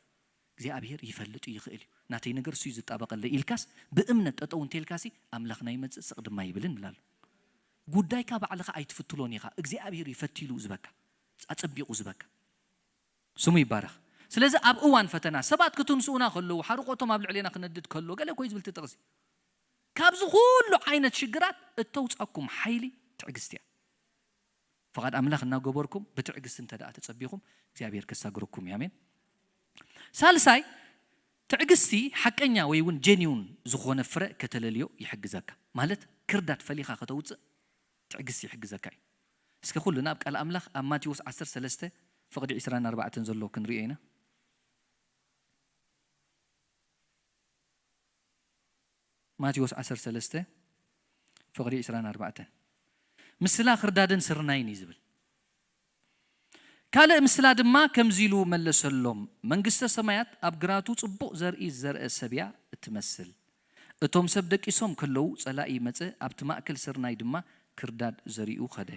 እግዚኣብሔር ይፈልጥ እዩ፣ ይኽእል እዩ፣ ናተይ ነገር እሱ እዩ ዝጣበቐለይ ኢልካስ ብእምነት ጠጠው እንተልካሲ ኣምላኽና ይመጽእ፣ ስቕ ድማ ይብልን ንብል ኣሎ። ጉዳይካ ባዕልኻ ኣይትፍትሎን ኢኻ፣ እግዚኣብሔር ይፈትሉ ዝበካ፣ ኣጸቢቑ ዝበካ። ስሙ ይባረኽ። ስለዚ ኣብ እዋን ፈተና ሰባት ክትንስኡና ከለዉ ሓርቆቶም ኣብ ልዕሌና ክነድድ ከሎ ገለ ኮይ ዝብል ትጥቕሲ ካብዚ ኩሉ ዓይነት ሽግራት እተውፃኩም ሓይሊ ትዕግስቲ እያ። ፍቓድ ኣምላኽ እናገበርኩም ብትዕግስቲ እንተ ደኣ ተጸቢኹም እግዚኣብሔር ከሳግረኩም እዩ። ኣሜን። ሳልሳይ ትዕግስቲ ሓቀኛ ወይ እውን ጀኒውን ዝኾነ ፍረ ከተለልዮ ይሕግዘካ። ማለት ክርዳድ ፈሊኻ ከተውፅእ ትዕግስቲ ይሕግዘካ እዩ። እስከ ኩልና ኣብ ቃል ኣምላኽ ኣብ ማቴዎስ ዓሰርተ ሰለስተ ፍቕዲ ዕስራን ኣርባዕተን ዘሎ ክንሪኦ ኢና። ማቴዎስ ዓሰርተ ሰለስተ ፍቕዲ ዕስራን ኣርባዕተን ምስላ ክርዳድን ስርናይን እዩ ዝብል። ካልእ ምስላ ድማ ከምዚ ኢሉ መለሰሎም፣ መንግስተ ሰማያት ኣብ ግራቱ ጽቡቕ ዘርኢ ዝዘርአ ሰብ እያ እትመስል። እቶም ሰብ ደቂሶም ከለዉ ጸላኢ መጸ፣ ኣብቲ ማእከል ስርናይ ድማ ክርዳድ ዘሪኡ ኸደ።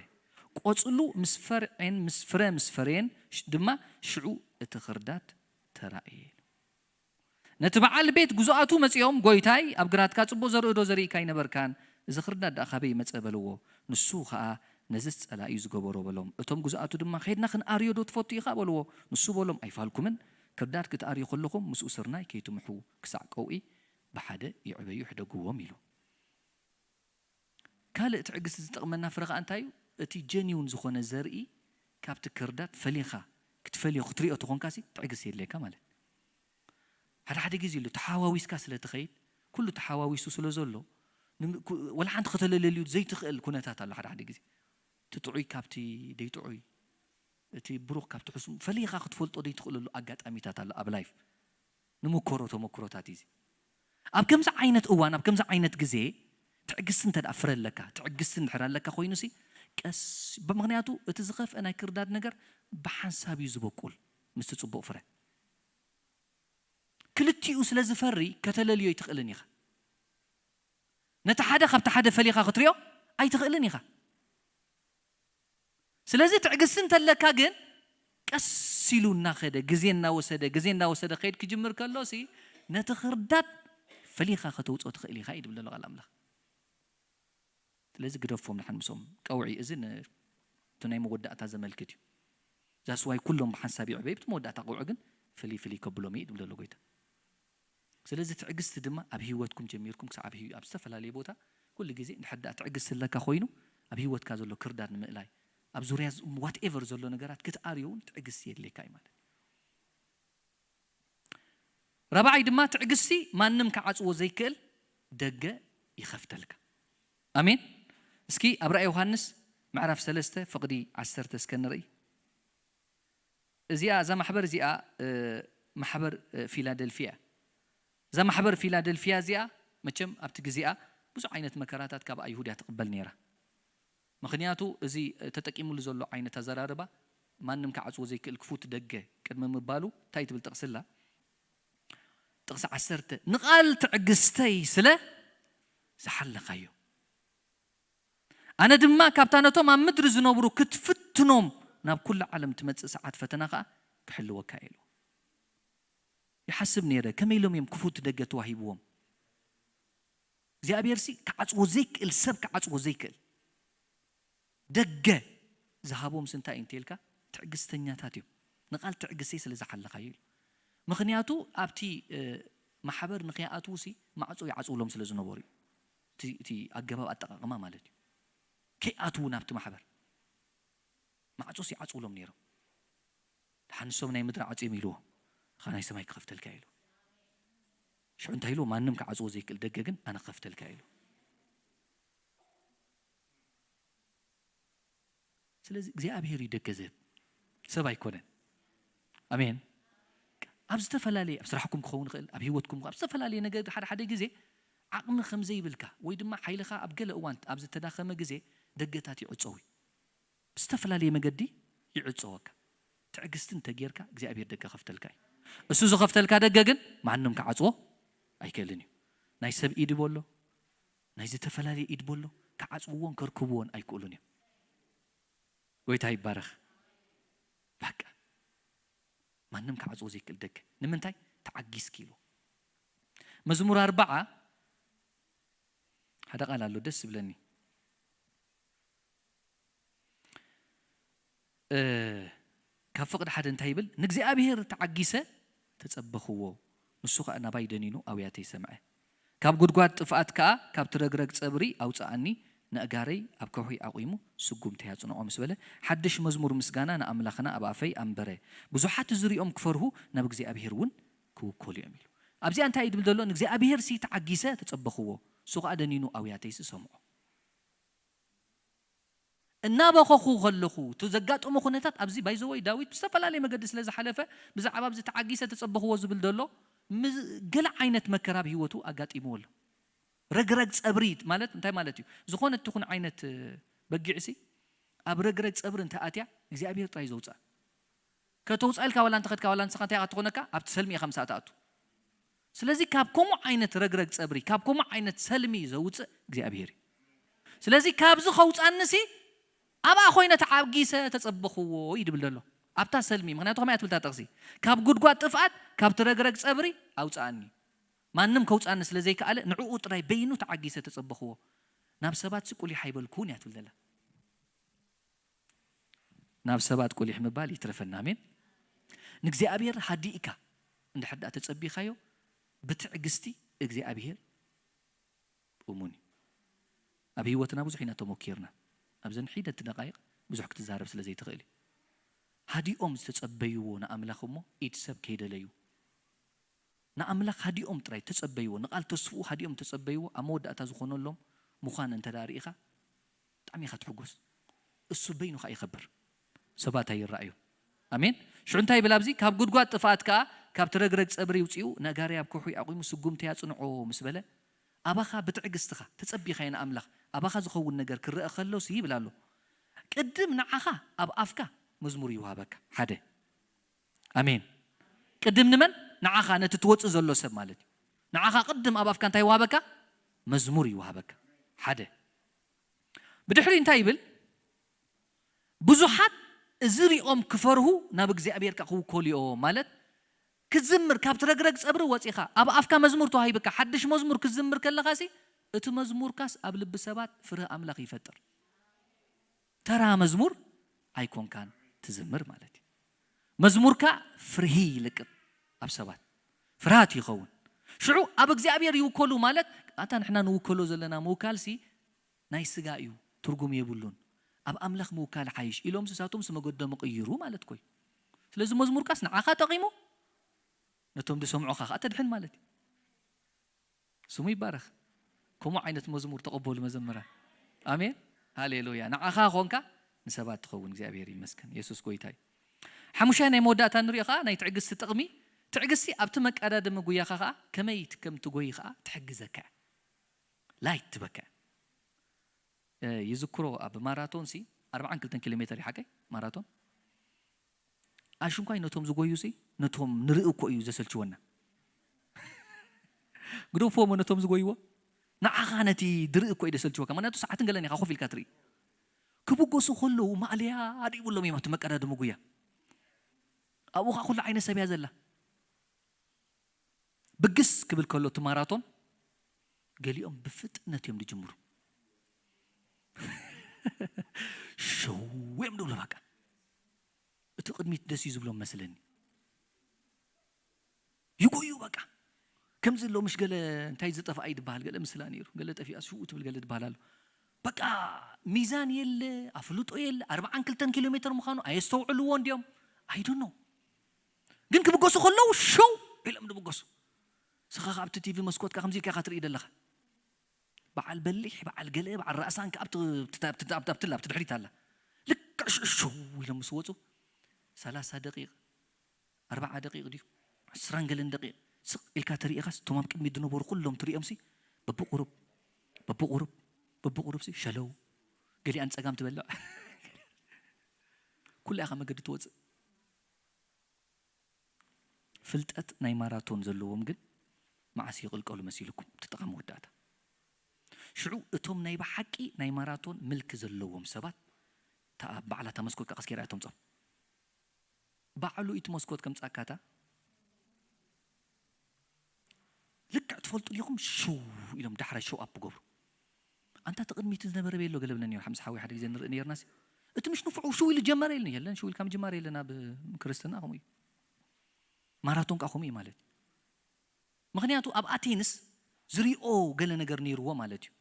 ቆጽሉ ምስ ፈርዔን ምስ ፍረ ምስ ፈረየን ሽ- ድማ ሽዑ እቲ ክርዳድ ተራእየ። ነቲ በዓል ቤት ግዙኣቱ መጺኦም፣ ጎይታይ፣ ኣብ ግራትካ ጽቡቕ ዘርኢ ዶ ዘሪእካ ኣይነበርካን? እዚ ክርዳድ ደኣ ካበይ መጸ? በልዎ። ንሱ ኸኣ፣ ነዝስ ጸላኢዩ ዝገበሮ በሎም። እቶም ግዙኣቱ ድማ፣ ኼድና ክንኣርዮ ዶ ትፈቱ ኢኻ? በልዎ። ንሱ በሎም፣ ኣይፋልኩምን። ክርዳድ ክትኣርዩ ከለኹም፣ ምስኡ ስርናይ ከይትምሕዉ፣ ክሳዕ ቀውዒ ብሓደ ይዕበዩ ሕደግዎም ኢሉ። ካልእ ትዕግስቲ ዝጠቕመና ፍረ ኸኣ እንታይ እዩ? እቲ ጀኒውን ዝኾነ ዘርኢ ካብቲ ክርዳድ ፈሊኻ ክትፈልዮ ክትሪኦ ተኾንካሲ ትዕግስቲ የድልየካ ማለት እዩ። ሓደ ሓደ ግዜ ኣሎ ተሓዋዊስካ ስለ ትኸይድ ኩሉ ተሓዋዊሱ ስለ ዘሎ ንም- ኩ- ወላ ሓንቲ ከተለለልዩ ዘይትኽእል ኩነታት ኣሎ። ሓደ ሓደ ግዜ እቲ ጥዑይ ካብቲ ደይጥዑይ እቲ ብሩኽ ካብቲ ሕሱም ፈሊኻ ክትፈልጦ ዘይትኽእለሉ ኣጋጣሚታት ኣሎ ኣብ ላይፍ። ንምኮሮ ተመክሮታት እዩ እዚ። ኣብ ከምዚ ዓይነት እዋን ኣብ ከምዚ ዓይነት ግዜ ትዕግስቲ እንተ ደኣ ፍረ ኣለካ ትዕግስቲ እንድሕር ኣለካ ኮይኑሲ ቀስ ብምክንያቱ እቲ ዝኸፍአ ናይ ክርዳድ ነገር ብሓንሳብ እዩ ዝበቁል ምስቲ ጽቡቕ ፍረ። ክልቲኡ ስለ ዝፈሪ ከተለልዮ ኣይትኽእልን ኢኻ። ነቲ ሓደ ካብቲ ሓደ ፈሊኻ ክትሪኦ ኣይትኽእልን ኢኻ። ስለዚ ትዕግስቲ እንተለካ ግን ቀስ ኢሉ እናኸደ ግዜ እናወሰደ ግዜ እናወሰደ ከይድ ክጅምር ከሎ ሲ ነቲ ክርዳድ ፈሊኻ ከተውፅኦ ትኽእል ኢኻ እዩ ድብል ዘሎ ቃል ኣምላኽ። ስለዚ ግደፎም ንሓን ምስኦም ቀውዒ እዚ ን- እቲ ናይ መወዳእታ ዘመልክት እዩ። ዛስዋይ ኩሎም ብሓንሳብ ይዕበዩ ብቲ መወዳእታ ቀውዒ ግን ፍልይ ፍልይ ከብሎም እዩ ድብል ዘሎ ጎይታ። ስለዚ ትዕግስቲ ድማ ኣብ ህይወትኩም ጀሚርኩም ክሳብ ኣብ ህዩ ኣብ ዝተፈላለየ ቦታ ኩሉ ግዜ እንድሕር ደኣ ትዕግስቲ ኣለካ ኮይኑ ኣብ ህይወትካ ዘሎ ክርዳድ ንምእላይ ኣብ ዙርያ ዋትኤቨር ዘሎ ነገራት ክትኣርዮ እውን ትዕግስቲ የድልየካ እዩ ማለት እዩ። ራብዓይ ድማ ትዕግስቲ ማንም ክዓፅዎ ዘይክእል ደገ ይኸፍተልካ። ኣሜን። እስኪ ኣብ ራእይ ዮሃንስ ምዕራፍ ሰለስተ ፍቕዲ ዓሰርተ እስከ ንርኢ። እዚኣ እዛ ማሕበር እዚኣ ማሕበር ፊላደልፊያ እዛ ማሕበር ፊላደልፊያ እዚኣ መቸም ኣብቲ ግዜኣ ብዙሕ ዓይነት መከራታት ካብ ኣይሁድ እያ ትቕበል ነይራ። ምክንያቱ እዚ ተጠቂሙሉ ዘሎ ዓይነት ኣዘራርባ ማንም ክዓፅዎ ዘይክእል ክፉት ደገ ቅድሚ ምባሉ እንታይ ትብል ጥቕስላ? ጥቕሲ ዓሰርተ ንቓል ትዕግስተይ ስለ ዝሓለኻዮ ኣነ ድማ ካብታ ነቶም ኣብ ምድሪ ዝነብሩ ክትፍትኖም ናብ ኩሉ ዓለም ትመጽእ ሰዓት ፈተና ከኣ ክሕልወካ ኢሉ ይሓስብ ነይረ። ከመይ ኢሎም እዮም ክፉት ደገ ተዋሂብዎም? እግዚኣብሔር ሲ ክዓጽዎ ዘይክእል ሰብ ክዓጽዎ ዘይክእል ደገ ዝሃቦም ስንታይ እዩ እንተልካ ትዕግስተኛታት እዮም። ንቓል ትዕግስተይ ስለ ዝሓለኻዮ ኢሉ። ምኽንያቱ ኣብቲ ማሕበር ንኸይኣትዉ ሲ ማዕጾ ይዓጽውሎም ስለ ዝነበሩ እዩ። እቲ ኣገባብ ኣጠቓቕማ ማለት እዩ። ከይኣትዉ ናብቲ ማሕበር ማዕጾ ሲ ይዓጽውሎም ነይሮም። ደሓን ንሶም ናይ ምድሪ ዓጽዮም ኢልዎ፣ ኻ ናይ ሰማይ ክኸፍተልካ ኢሉ። ሽዑ እንታይ ኢልዎ? ማንም ክዓጽዎ ዘይክእል ደገ ግን ኣነ ክኸፍተልካ ኢሉ። ስለዚ እግዚኣብሔር እዩ ደገ ዝህብ፣ ሰብ ኣይኮነን። ኣሜን። ኣብ ዝተፈላለየ ኣብ ስራሕኩም ክኸውን ይኽእል፣ ኣብ ህይወትኩም ኣብ ዝተፈላለየ ነገር ሓደ ሓደ ግዜ ዓቕሚ ከም ዘይብልካ ወይ ድማ ሓይልኻ ኣብ ገለ እዋን ኣብ ዝተዳኸመ ግዜ ደገታት ይዕጸው እዩ። ብዝተፈላለየ መገዲ ይዕጸወካ። ትዕግስቲ እንተጌርካ እግዚኣብሔር ደገ ከፍተልካ እዩ። እሱ ዝኸፍተልካ ደገ ግን ማንም ክዓጽዎ ኣይክእልን እዩ። ናይ ሰብ ኢድ በሎ፣ ናይ ዝተፈላለየ ኢድ በሎ፣ ክዓጽውዎን ከርክብዎን ኣይክእሉን እዮም። ጎይታ ይባረኽ። በቃ ማንም ክዓጽዎ ዘይክእል ደገ። ንምንታይ? ተዓጊስኪ ኢሉ። መዝሙር ኣርባዓ ሓደ ቃል ኣሎ ደስ ዝብለኒ። እ፣ ካብ ፍቕዲ ሓደ እንታይ ይብል? ንእግዚኣብሔር ተዓጊሰ ተጸበኽዎ፣ ንሱ ኸኣ ናባይ ደኒኑ ኣውያተይ ሰምዐ። ካብ ጉድጓድ ጥፍኣት ከኣ ካብቲ ረግረግ ጸብሪ ኣውጽኣኒ፣ ነእጋረይ ኣብ ከውሒ ኣቑሙ ስጉምተይ ኣጽንዖ ምስ በለ፣ ሓድሽ መዝሙር ምስጋና ንኣምላኽና ኣብ ኣፈይ ኣንበረ። ብዙሓት ዝርእዮም ክፈርሁ ናብ እግዚኣብሔር እውን ክውከሉ እዮም ኢሉ። ኣብዚኣ እንታይ እዩ ድብል ዘሎ? ንእግዚኣብሔር ሲ ተዓጊሰ ተጸበኽዎ፣ እሱ ኸኣ ደኒኑ ኣውያተይ ሲ ሰምዖ። እናበኸኹ ከለኹ እቲ ዘጋጠሞ ኩነታት ኣብዚ ባይዘወይ ዳዊት ብዝተፈላለየ መገዲ ስለ ዝሓለፈ ብዛዕባ ኣብዚ ተዓጊሰ ተጸበኽዎ ዝብል ዘሎ ምስ- ገለ ዓይነት መከራ ኣብ ህይወቱ ኣጋጢምዎ ኣሎ። ረግረግ ጸብሪ ማለት እንታይ ማለት እዩ? ዝኾነ ትኹን ዓይነት እ፣ በጊዕሲ ኣብ ረግረግ ጸብሪ እንተ ኣትያ እግዚኣብሔር ጥራይ ዘውፅኣ። ከተውፅኣ ኢልካ ዋላ እንተኸድካ ዋላ ንስኻ እንታይ ኢኻ ትኾነካ ኣብቲ ሰልሚ ኢኻ ምሳእ ትኣቱ። ስለዚ ካብ ከምኡ ዓይነት ረግረግ ጸብሪ ካብ ከምኡ ዓይነት ሰልሚ ዘውፅእ እግዚኣብሔር እዩ። ስለዚ ካብዚ ከውፃንሲ ኣብኣ ኮይነ ተዓጊሰ ተጸበኽዎ እዩ ድብል ዘሎ ኣብታ ሰልሚ። ምክንያቱ ከመይ ትብል እታ ጥቕሲ? ካብ ጉድጓድ ጥፍኣት ካብቲ ረግረግ ጸብሪ ኣውፅኣኒ። ማንም ከውፃኒ ስለ ዘይከኣለ ንዕኡ ጥራይ በይኑ ተዓጊሰ ተጸበኽዎ። ናብ ሰባት ሲ ቁሊሕ ኣይበልኩን እያ ትብል ዘላ። ናብ ሰባት ቁሊሕ ምባል ይትረፈና። ኣሜን። ንእግዚኣብሔር ሃዲእካ እንድሕር ደኣ ተጸቢኻዮ ብትዕግስቲ እግዚኣብሔር እሙን እዩ። ኣብ ህይወትና ብዙሕ ኢና ተሞኪርና። ኣብዘን ሒደቲ ደቃይቕ ብዙሕ ክትዛረብ ስለ ዘይትኽእል እዩ። ሃዲኦም ዝተጸበይዎ ንኣምላኽ እሞ ኢድ ሰብ ከይደለዩ ንኣምላኽ ሃዲኦም ጥራይ ተጸበይዎ፣ ንቓል ተስፍኡ ሃዲኦም ተጸበይዎ፣ ኣብ መወዳእታ ዝኾነሎም ምዃን እንተ ደኣ ርኢኻ ብጣዕሚ ኢኻ ትሕጎስ። እሱ በይኑ ኸኣ ይኸብር፣ ሰባት ኣይረኣዩን። ኣሜን። ሽዑ እንታይ ይብል ኣብዚ? ካብ ጉድጓድ ጥፍኣት ከኣ ካብቲ ረግረግ ጸብሪ ይውጽኡ፣ ነጋሪ ኣብ ከውሒ ኣቑሙ ስጉምተይ ኣጽንዖ ምስ በለ ኣባኻ ብትዕግስትኻ ተጸቢኻዮ ንኣምላኽ ኣባኻ ዝኸውን ነገር ክረአ ከሎስ ይብል ኣሎ። ቅድም ንዓኻ ኣብ ኣፍካ መዝሙር ይወሃበካ። ሓደ ኣሜን። ቅድም ንመን? ንዓኻ ነቲ ትወጽእ ዘሎ ሰብ ማለት እዩ። ንዓኻ ቅድም ኣብ ኣፍካ እንታይ ይወሃበካ? መዝሙር ይወሃበካ። ሓደ ብድሕሪ እንታይ ይብል? ብዙሓት እዚ ሪኦም ክፈርሁ ናብ እግዚኣብሔር ከኣ ክውከሉ እዮም ማለት ክዝምር ካብቲ ረግረግ ጸብሪ ወጺኻ ኣብ ኣፍካ መዝሙር ተዋሂብካ ሓድሽ መዝሙር ክዝምር ከለኻሲ እቲ መዝሙርካስ ኣብ ልቢ ሰባት ፍርህ ኣምላኽ ይፈጥር። ተራ መዝሙር ኣይኮንካን ትዝምር ማለት እዩ። መዝሙርካ ፍርሂ ይለቅቕ ኣብ ሰባት ፍርሃት ይኸውን። ሽዑ ኣብ እግዚኣብሔር ይውከሉ ማለት ኣታ ንሕና ንውከሎ ዘለና ምውካልሲ ናይ ስጋ እዩ ትርጉም የብሉን። ኣብ ኣምላኽ ምውካል ሓይሽ ኢሎም ስሳቶም ስመገዶም ይቕይሩ ማለት ኮይ። ስለዚ መዝሙርካስ ንዓኻ ጠቒሙ ነቶም ዝሰምዑኻ ከዓ ተድሕን ማለት እዩ። ስሙ ይባረኽ። ከምኡ ዓይነት መዝሙር ተቐበሉ መዘምራን። ኣሜን ሃሌሉያ። ንዓኻ ኾንካ ንሰባት ትኸውን። እግዚኣብሔር ይመስገን። የሱስ ጎይታ እዩ። ሓሙሻይ ናይ መወዳእታ ንሪኦ ከዓ ናይ ትዕግስቲ ጥቕሚ። ትዕግስቲ ኣብቲ መቀዳደሚ ጉያኻ ከዓ ከመይ ከም ትጎይ ከዓ ትሕግዘካ እያ። ላይት ትበካ እያ። ይዝክሮ ኣብ ማራቶን ሲ ኣርባዓን ክልተን ኪሎ ሜተር ይሓቀይ ማራቶን ኣሽንኳይ ነቶም ዝጎዩ ሲ ነቶም ንርኢ እኮ እዩ ዘሰልችወና። ግደፎሞ ነቶም ዝጎይዎ ንዓኻ ነቲ ድርኢ እኮ እዩ ዘሰልችወካ። ምክንያቱ ሰዓትን ገለን ኢኻ ኮፍ ኢልካ ትርኢ። ክብገሱ ከለዉ ማእለያ ኣድይብሎም እዮም ኣብቲ መቀዳደሚ ጉያ። ኣብኡ ከዓ ኩሉ ዓይነት ሰብ እያ ዘላ። ብግስ ክብል ከሎ እቲ ማራቶን ገሊኦም ብፍጥነት እዮም ዝጅምሩ። ሸው እዮም ዝብሉ በቃ። እቲ ቅድሚት ደስ እዩ ዝብሎም መስለኒ። ይጎዩ በቃ። ከምዚ ኣሎ ምሽ ገለ እንታይ ዝጠፍኣ እዩ ዝበሃል ገለ ምስላ ነይሩ። ገለ ጠፊኣ ሽው ትብል ገለ ዝበሃል ኣሎ። በቃ ሚዛን የለ፣ ኣፍልጦ የለ። ኣርባዓን ክልተን ኪሎ ሜትር ምዃኑ ኣየስተውዕልዎ እንዲዮም። I don't know። ግን ክብገሱ ከለዉ ሸው ኢሎም ዝብገሱ። ስኻ ኣብቲ ቲቪ መስኮትካ ከምዚ ኢልካ ኢኻ ትርኢ ዘለኻ። በዓል በሊሕ በዓል ገለ በዓል ራእሳን ከኣ ኣብቲ ድሕሪት ኣላ። ልክዕ ሽዑ ሸው ኢሎም ምስ ወፁ ሰላሳ ደቂቕ ኣርባዓ ደቂቕ ድዩ ዕስራን ገለን ደቂቕ ስቕ ኢልካ ተሪኢኻስ እቶም ኣብ ቅድሚት ዝነበሩ ኩሎም ትሪኦም ሲ በብቁሩብ በብቁሩብ በብቁሩብ ሲ ሸለው። ገሊኣን ጸጋም ትበልዕ። ኩላ ኢኻ መገዲ ትወፅእ። ፍልጠት ናይ ማራቶን ዘለዎም ግን መዓስ ይቕልቀሉ መሲልኩም? እቲ ጠቓሚ መወዳእታ። ሽዑ እቶም ናይ ብሓቂ ናይ ማራቶን ምልኪ ዘለዎም ሰባት፣ እታ ኣብ ባዕላ እታ መስኮት ቀስ ገይራ እያ ተምጾም። ባዕሉ እቲ መስኮት ከምጻካታ ልክዕ ትፈልጡ ዲኹም? ሽው ኢሎም ዳሕራይ ሾው ኣፕ ገብሩ። ኣንታ እቲ ቅድሚት ዝነበረ ቤሎ ገለብነ ነይሩ። ሓምሳ ሓዊ ሓደ ግዜ ንርኢ ነይርናሲ፣ እቲ ምሽ ንፉዑ ሽው ኢሉ ጀመረ ኢልኒ። የለን፣ ሽው ኢልካ ምጅማር የለን ኣብ ክርስትና። ከምኡ እዩ። ማራቶን ከዓ ከምኡ እዩ ማለት እዩ። ምኽንያቱ ኣብ ኣቴንስ ዝሪኦ ገለ ነገር ነይርዎ ማለት እዩ።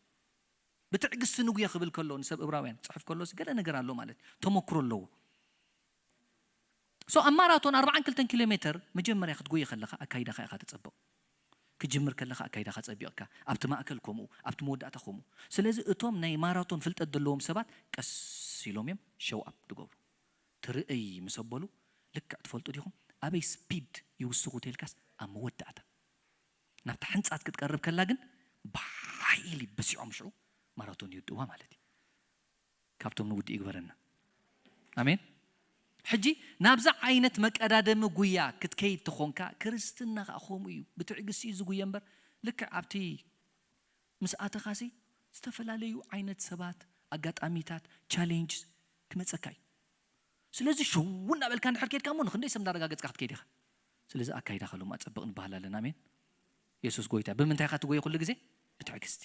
ብትዕግስቲ ንጉየ ክብል ከሎ ንሰብ እብራውያን ክፅሕፍ ከሎስ ገለ ነገር ኣሎ ማለት እዩ። ተመክሮ ኣለዎ። ሶ ኣብ ማራቶን ኣርባዓን ክልተን ኪሎ ሜትር መጀመርያ ክትጎየ ከለኻ ኣካይዳኻ ኢኻ ተፀብቕ። ክጅምር ከለኻ ኣካይዳኻ ፀቢቕካ፣ ኣብቲ ማእከል ከምኡ፣ ኣብቲ መወዳእታ ከምኡ። ስለዚ እቶም ናይ ማራቶን ፍልጠት ዘለዎም ሰባት ቀስ ኢሎም እዮም ሸው ኣፕ ዝገብሩ። ትርእይ ምስ ኣበሉ ልክዕ ትፈልጡ ዲኹም? ኣበይ ስፒድ ይውስኹ ተልካስ ኣብ መወዳእታ ናብቲ ሕንጻት ክትቀርብ ከላ ግን ብሓይሊ በሲዖም ሽዑ ማራቶን ይውድእዋ ማለት እዩ። ካብቶም ንውድእ ይግበረና። ኣሜን። ሕጂ ናብዛ ዓይነት መቀዳደሚ ጉያ ክትከይድ ተኾንካ፣ ክርስትና ከዓ ከምኡ እዩ። ብትዕግስቲ እዩ ዝጉየ እምበር፣ ልክዕ ኣብቲ ምስ ኣተኻሲ ዝተፈላለዩ ዓይነት ሰባት፣ ኣጋጣሚታት፣ ቻሌንጅ ክመጸካ እዩ። ስለዚ ሽው እናበልካ እንድሕር ከይድካ እሞ ንክንደይ ሰብ እንዳረጋገጽካ ክትከይድ ኢኻ። ስለዚ ኣካይዳ ከሎም ኣጸብቕ ንበሃል ኣለና። ኣሜን። የሱስ ጎይታ። ብምንታይ ኢኻ ትጎየ ኩሉ ግዜ? ብትዕግስቲ።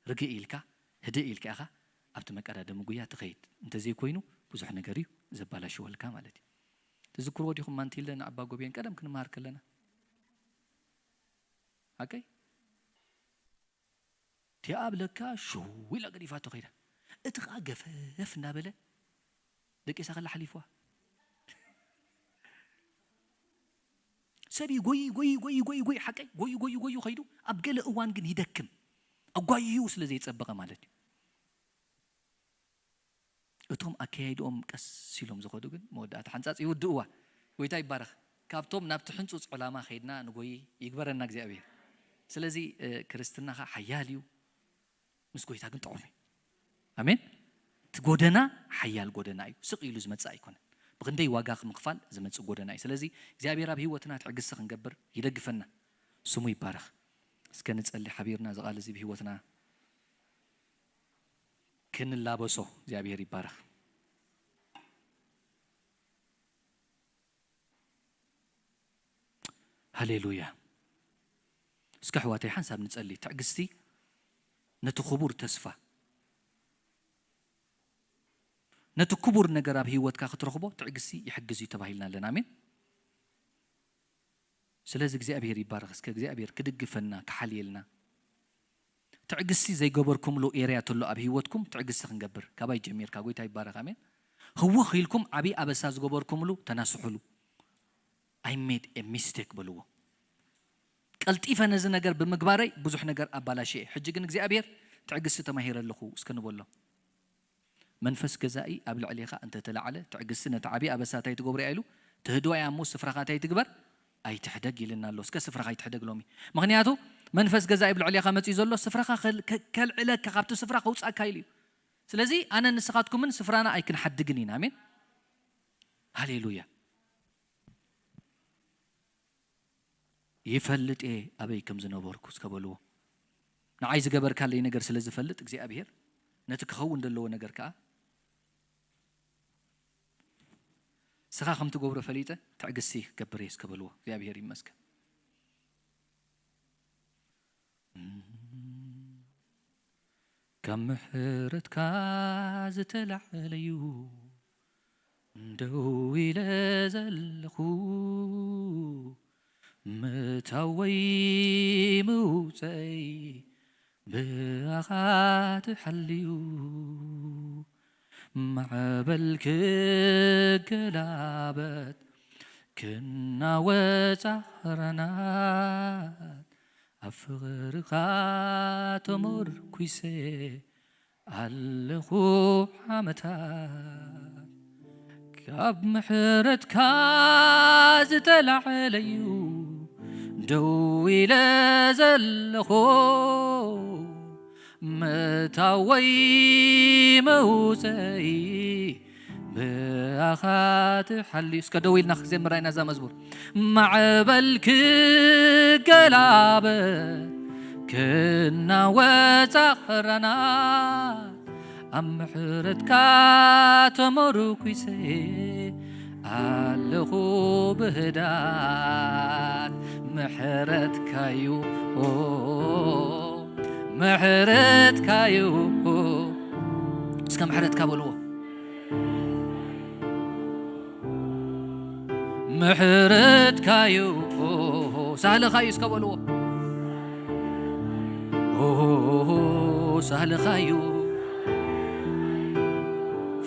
ርግእ ኢልካ፣ ህድእ ኢልካ ኢኻ ኣብቲ መቀዳደሚ ጉያ ትኸይድ። እንተዘይኮይኑ ብዙሕ ነገር እዩ ዘባላሽወልካ ማለት እዩ። ትዝክርዎ ዲኹም ማንቲለ ንኣባ ጎብየን ቀደም ክንመሃር ከለና? ሓቀይ? እቲኣ ኣብ ለካ ሽው ኢላ ገዲፋቶ ከይዳ። እቲ ኸኣ ገፈፍ እናበለ ደቂሳ ከላ ሓሊፍዋ። ሰብ እዩ ጎይ፣ ጎይ፣ ጎይ፣ ጎይ፣ ጎይ፣ ሓቀይ፣ ጎይ፣ ጎይ፣ ጎይ ከይዱ ኣብ ገለ እዋን ግን ይደክም። ኣጓይዩ ስለ ዘይጸበቐ ማለት እዩ። እቶም ኣከያይድኦም ቀስ ኢሎም ዝኸዱ ግን መወዳእታ ሓንጻጽ ይውድእዋ። ጎይታ ይባረኽ። ካብቶም ናብቲ ሕንጹጽ ዕላማ ከይድና ንጎይ ይግበረና እግዚኣብሔር። ስለዚ፣ እ፣ ክርስትናኻ ሓያል እዩ፣ ምስ ጎይታ ግን ጥዑም እዩ። ኣሜን። እቲ ጎደና ሓያል ጎደና እዩ። ስቕ ኢሉ ዝመጽእ ኣይኮነን። ብኽንደይ ዋጋ ምኽፋል ዝመጽእ ጎደና እዩ። ስለዚ እግዚኣብሔር ኣብ ህይወትና ትዕግስቲ ክንገብር ይደግፈና። ስሙ ይባረኽ። እስከ ንጸሊ ሓቢርና፣ እዚ ቃል እዚ ብህይወትና ክንላበሶ እግዚኣብሔር ይባረኽ። ሃሌሉያ። እስከ ኣሕዋተይ ሓንሳብ ንጸሊ። ትዕግስቲ ነቲ ክቡር ተስፋ፣ ነቲ ክቡር ነገር ኣብ ህይወትካ ክትረኽቦ ትዕግስቲ ይሕግዝ እዩ ተባሂልና ኣለና። ኣሜን። ስለዚ እግዚኣብሔር ይባረኽ። እስከ እግዚኣብሔር ክድግፈና፣ ክሓልየልና። ትዕግስቲ ዘይገበርኩምሉ ኤርያ ተሎ ኣብ ህይወትኩም ትዕግስቲ ክንገብር፣ ካባይ ጀሚርካ። ጎይታ ይባረኽ። ኣሜን። ህውኽ ኢልኩም ዓብዪ ኣበሳ ዝገበርኩምሉ ተናስሑሉ። I made a mistake በልዎ። ቀልጢፈ ነዚ ነገር ብምግባረይ ብዙሕ ነገር ኣባላሽየ። ሕጂ ግን እግዚኣብሔር ትዕግስቲ ተማሂረ ኣለኹ እስከ ንበሎ። መንፈስ ገዛኢ ኣብ ልዕሌኻ እንተተላዕለ፣ ትዕግስቲ ነቲ ዓብዪ ኣበሳ እንታይ ትገብሮ እያ ኢሉ፣ ትህድዋ እያ እሞ ስፍራኻ እንታይ ትግበር? ኣይትሕደግ ኢልና ኣሎ። እስከ ስፍራኻ ኣይትሕደግ ሎሚ። ምኽንያቱ መንፈስ ገዛኢ ኣብ ልዕሌኻ መፂኡ ዘሎ ስፍራኻ ከል-፣ ከ-፣ ከልዕለካ፣ ካብቲ ስፍራ ከውፅኣካ ኢሉ እዩ። ስለዚ ኣነ ንስኻትኩምን ስፍራና ኣይክንሓድግን ኢና። ኣሜን። ሃሌሉያ። ይፈልጥ እየ ኣበይ ከም ዝነበርኩ እስከ በልዎ። ንዓይ ዝገበርካለይ ነገር ስለ ዝፈልጥ እግዚኣብሔር፣ ነቲ ክኸውን ዘለዎ ነገር ከኣ ስኻ ከም ትገብሮ ፈሊጠ ትዕግስቲ ክገብር እየ እስከ በልዎ። እግዚኣብሔር ይመስገን። ካብ ምሕረትካ ዝተላዕለዩ ደው ኢለ ዘለኹ፣ ምእታወይ ምውፀይ ብኣኻ ተሓልዩ፣ ማዕበል ክገላበጥ ክናወጽ ኣኽራናት፣ ኣብ ፍቕርኻ ተመርኲሰ ኣለኹ ዓመታት። ካብ ምሕረትካ ዝተላዕለዩ ደው ኢለ ዘለኹ፣ ምእታወይ መውፀይ ብኣኻ ትሓሊ። እስከ ደው ኢልና ክዘምራ ኢና እዛ መዝሙር። ማዕበል ክገላበጥ ክናወጽ ኣኽራናት ኣብ ምሕረትካ ተመርኲሰ ኣለኹ ብህዳት። ምሕረትካዩ፣ ኦ፣ ምሕረትካዩ፣ ኦ። እስከ ምሕረትካ በልዎ። ምሕረትካዩ፣ ኦ፣ ሳህልኻዩ እስከ በልዎ። ኦ፣ ሳህልኻዩ፣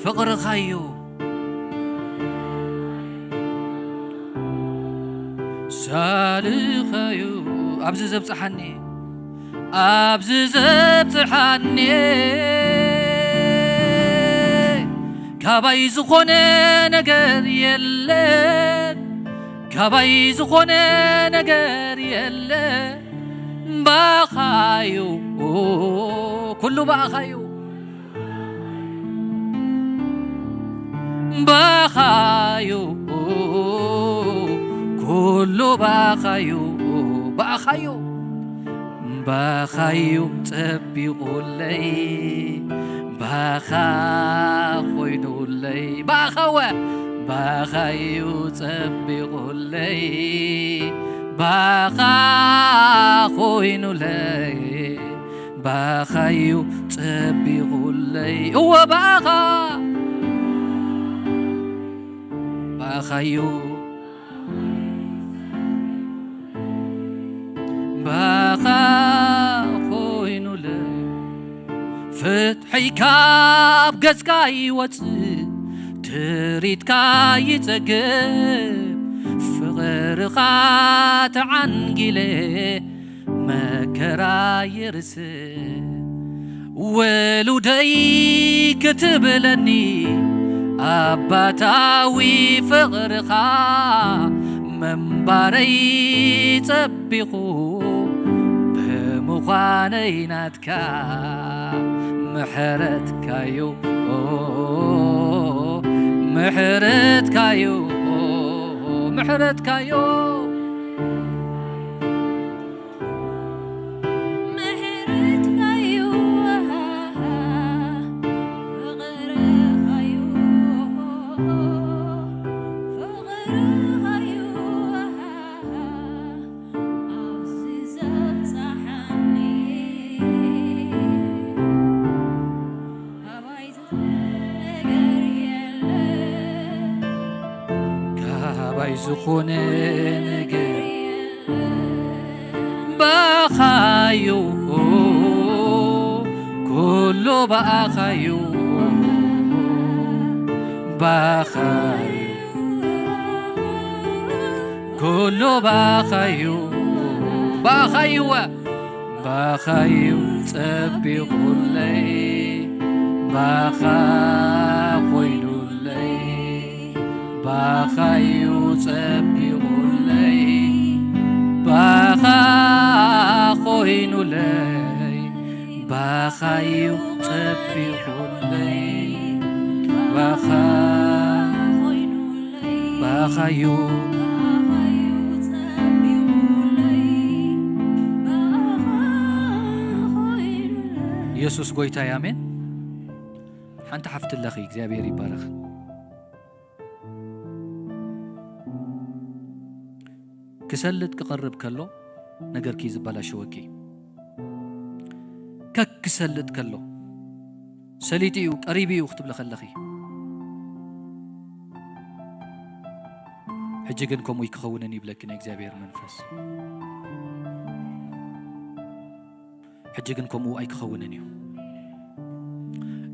ፍቕርኻዩ፣ ሳልኻዩ፣ ኣብዚ ዘብጽሓኒ፣ ኣብዚ ዘብጽሓኒ፣ ካባይ ዝኾነ ነገር የለን፣ ካባይ ዝኾነ ነገር የለን፣ ባኻዩ፣ ኩሉ ባኻዩ። ባኻዩ፣ ኩሉ ባኻዩ፣ ባኻዩ፣ ባኻዩ ጸቢቑለይ፣ ባኻ ኮይኑለይ፣ ባኻወ፣ ባኻዩ ጸቢቑለይ፣ ባኻ ኮይኑለይ። ባኻዩ ጸቢቑለይ፣ እወ ባኻ፣ ባኻዩ፣ ባኻ ኮይኑለይ። ፍትሒ ካብ ገጽካ ይወጽእ፣ ትሪትካ ይጸግብ፣ ፍቕርኻ ተዓንጊለ መከራ ይርስዕ። ውሉደይ ክትብለኒ ኣባታዊ ፍቕርኻ ምንባረይ ጸቢቑ ብምዃነይ ናትካ ምሕረትካዩ፣ ኦ፣ ምሕረትካዩ፣ ኦ፣ ምሕረትካዩ። ምሕረትካዩ፣ ፍቕርኻዩ፣ ፍቕርኻዩ፣ ኣብዚ ዘብጽሓኒ። ካባይ ዝኾነ ነገር የለን። ካባይ ዝኾነ ነገር ባኻዩ፣ ኩሉ ባኻዩ፣ ባኻዩ፣ ኩሉ ባኻዩ፣ ባኻዩወ። ባኻዩ ጸቢቑለይ፣ ባኻ ኮይኑለይ፣ ባኻዩ ጸቢቑለይ፣ ባኻ ኮይኑለይ፣ ባኻዩ ጸቢቑለይ፣ ባኻ፣ ባኻዩ። የሱስ ጎይታ እዩ። ኣሜን። ሓንቲ ሓፍቲ ኣለኺ፣ እግዚኣብሔር ይባረኽ። ክሰልጥ ክቐርብ ከሎ ነገርኪ እዩ ዝበላሸወኪ። ከክ ክሰልጥ ከሎ ሰሊጡ እዩ፣ ቀሪቡ እዩ ክትብሊ ከለኺ፣ ሕጂ ግን ከምኡ ኣይክኸውንን ይብለኪ ናይ እግዚኣብሔር መንፈስ። ሕጂ ግን ከምኡ ኣይክኸውንን እዩ።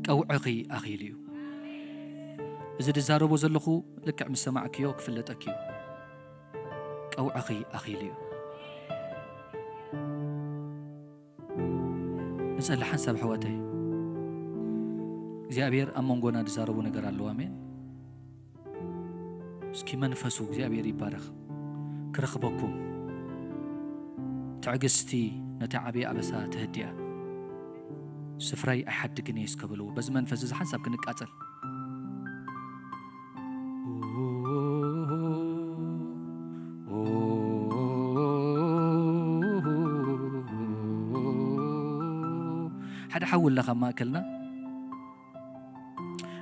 ቀውዕኺ ኣኺሉ እዩ። እዚ ዝዛረቦ ዘለኹ ልክዕ ምስ ሰማዕክዮ ክፍለጠኪ እዩ። ቀውዕኺ ኣኺሉ እዩ። ንጸሊ ሓንሳብ ኣሕዋተይ፣ እግዚኣብሔር ኣብ መንጎና ዝዛረቦ ነገር ኣለዎ። ኣሜን። እስኪ መንፈሱ እግዚኣብሔር ይባረኽ። ክረኽበኩም ትዕግስቲ ነቲ ዓብዪ ኣበሳ ተህድያ። ስፍራይ ኣይሓድግን እየ እስከ በልዎ። በዚ መንፈስ እዚ ሓንሳብ ክንቃጸል። ሓደ ሓዊ ኣለኻ ኣብ ማእከልና፣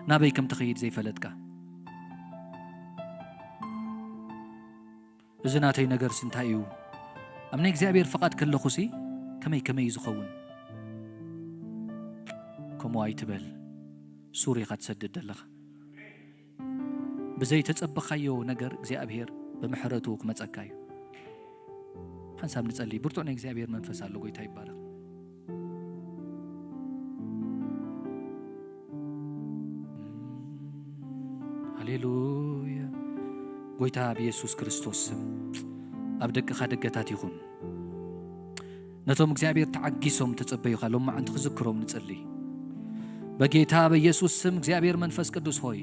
ናበይ ከም ትኸይድ ዘይፈለጥካ። እዚ ናተይ ነገርስ እንታይ እዩ? ኣብ ናይ እግዚኣብሔር ፍቓድ ከለኹሲ ከመይ ከመይ እዩ ዝኸውን? ከምኡ ኣይትበል። ሱር ኢኻ ትሰድድ ዘለኻ። ብዘይተጸበኻዮ ነገር እግዚኣብሔር ብምሕረቱ ክመጸካ እዩ። ሓንሳብ ንጸሊ። ብርቱዕ ናይ እግዚኣብሔር መንፈስ ኣሎ። ጎይታ ይባረኽ። ሃሌሉያ። ጎይታ ብየሱስ ክርስቶስ ስም ኣብ ደቅኻ ደገታት ይኹን። ነቶም እግዚኣብሔር ተዓጊሶም ተጸበዩኻ ሎማዓንቲ ክዝክሮም ንጸሊ። በጌታ በየሱስ ስም እግዚኣብሔር መንፈስ ቅዱስ ሆይ፣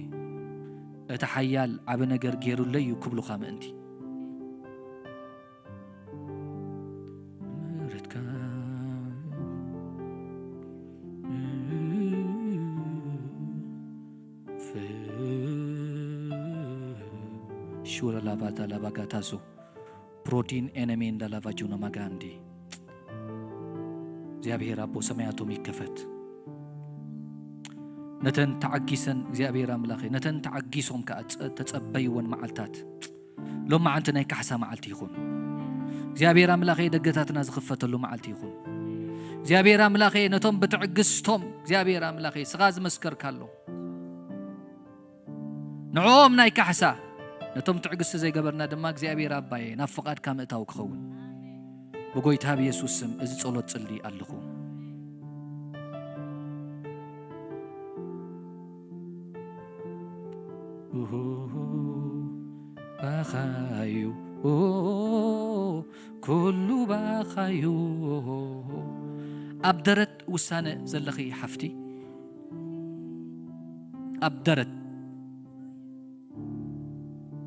እቲ ሓያል ዓቢ ነገር ገይሩለይ እዩ ክብሉኻ ምእንቲ። ምሕረትካ ሹረ ላባታ ላባጋታሶ ፕሮቲን ኤነሜ እንዳላቫጁና ማጋንዲ። እግዚኣብሔር ኣቦ ሰማያቶም ይከፈት። ነተን ተዓጊሰን እግዚኣብሔር ኣምላኸ፣ ነተን ተዓጊሶም ከኣ ጸ-፣ ተጸበይወን መዓልታት፣ ሎማዓንቲ ናይ ካሕሳ መዓልቲ ይኹን። እግዚኣብሔር ኣምላኸ፣ ደገታትና ዝኽፈተሉ መዓልቲ ይኹን። እግዚኣብሔር ኣምላኸ፣ ነቶም ብትዕግስቶም እግዚኣብሔር ኣምላኸ፣ ስኻ ዝመስከርካሎም፣ ንዕኦም ናይ ካሕሳ፣ ነቶም ትዕግስቲ ዘይገበርና ድማ እግዚኣብሔር ኣባየ፣ ናብ ፍቓድካ ምእታው ክኸውን። ብጎይታ ብየሱስ ስም እዚ ጸሎት ጽሊ ኣለኹ። ኡሁ፣ ባኻዩ፣ ኦ፣ ኩሉ ባኻዩ። ኣብ ደረት ውሳነ ዘለኺ ሓፍቲ፣ ኣብ ደረት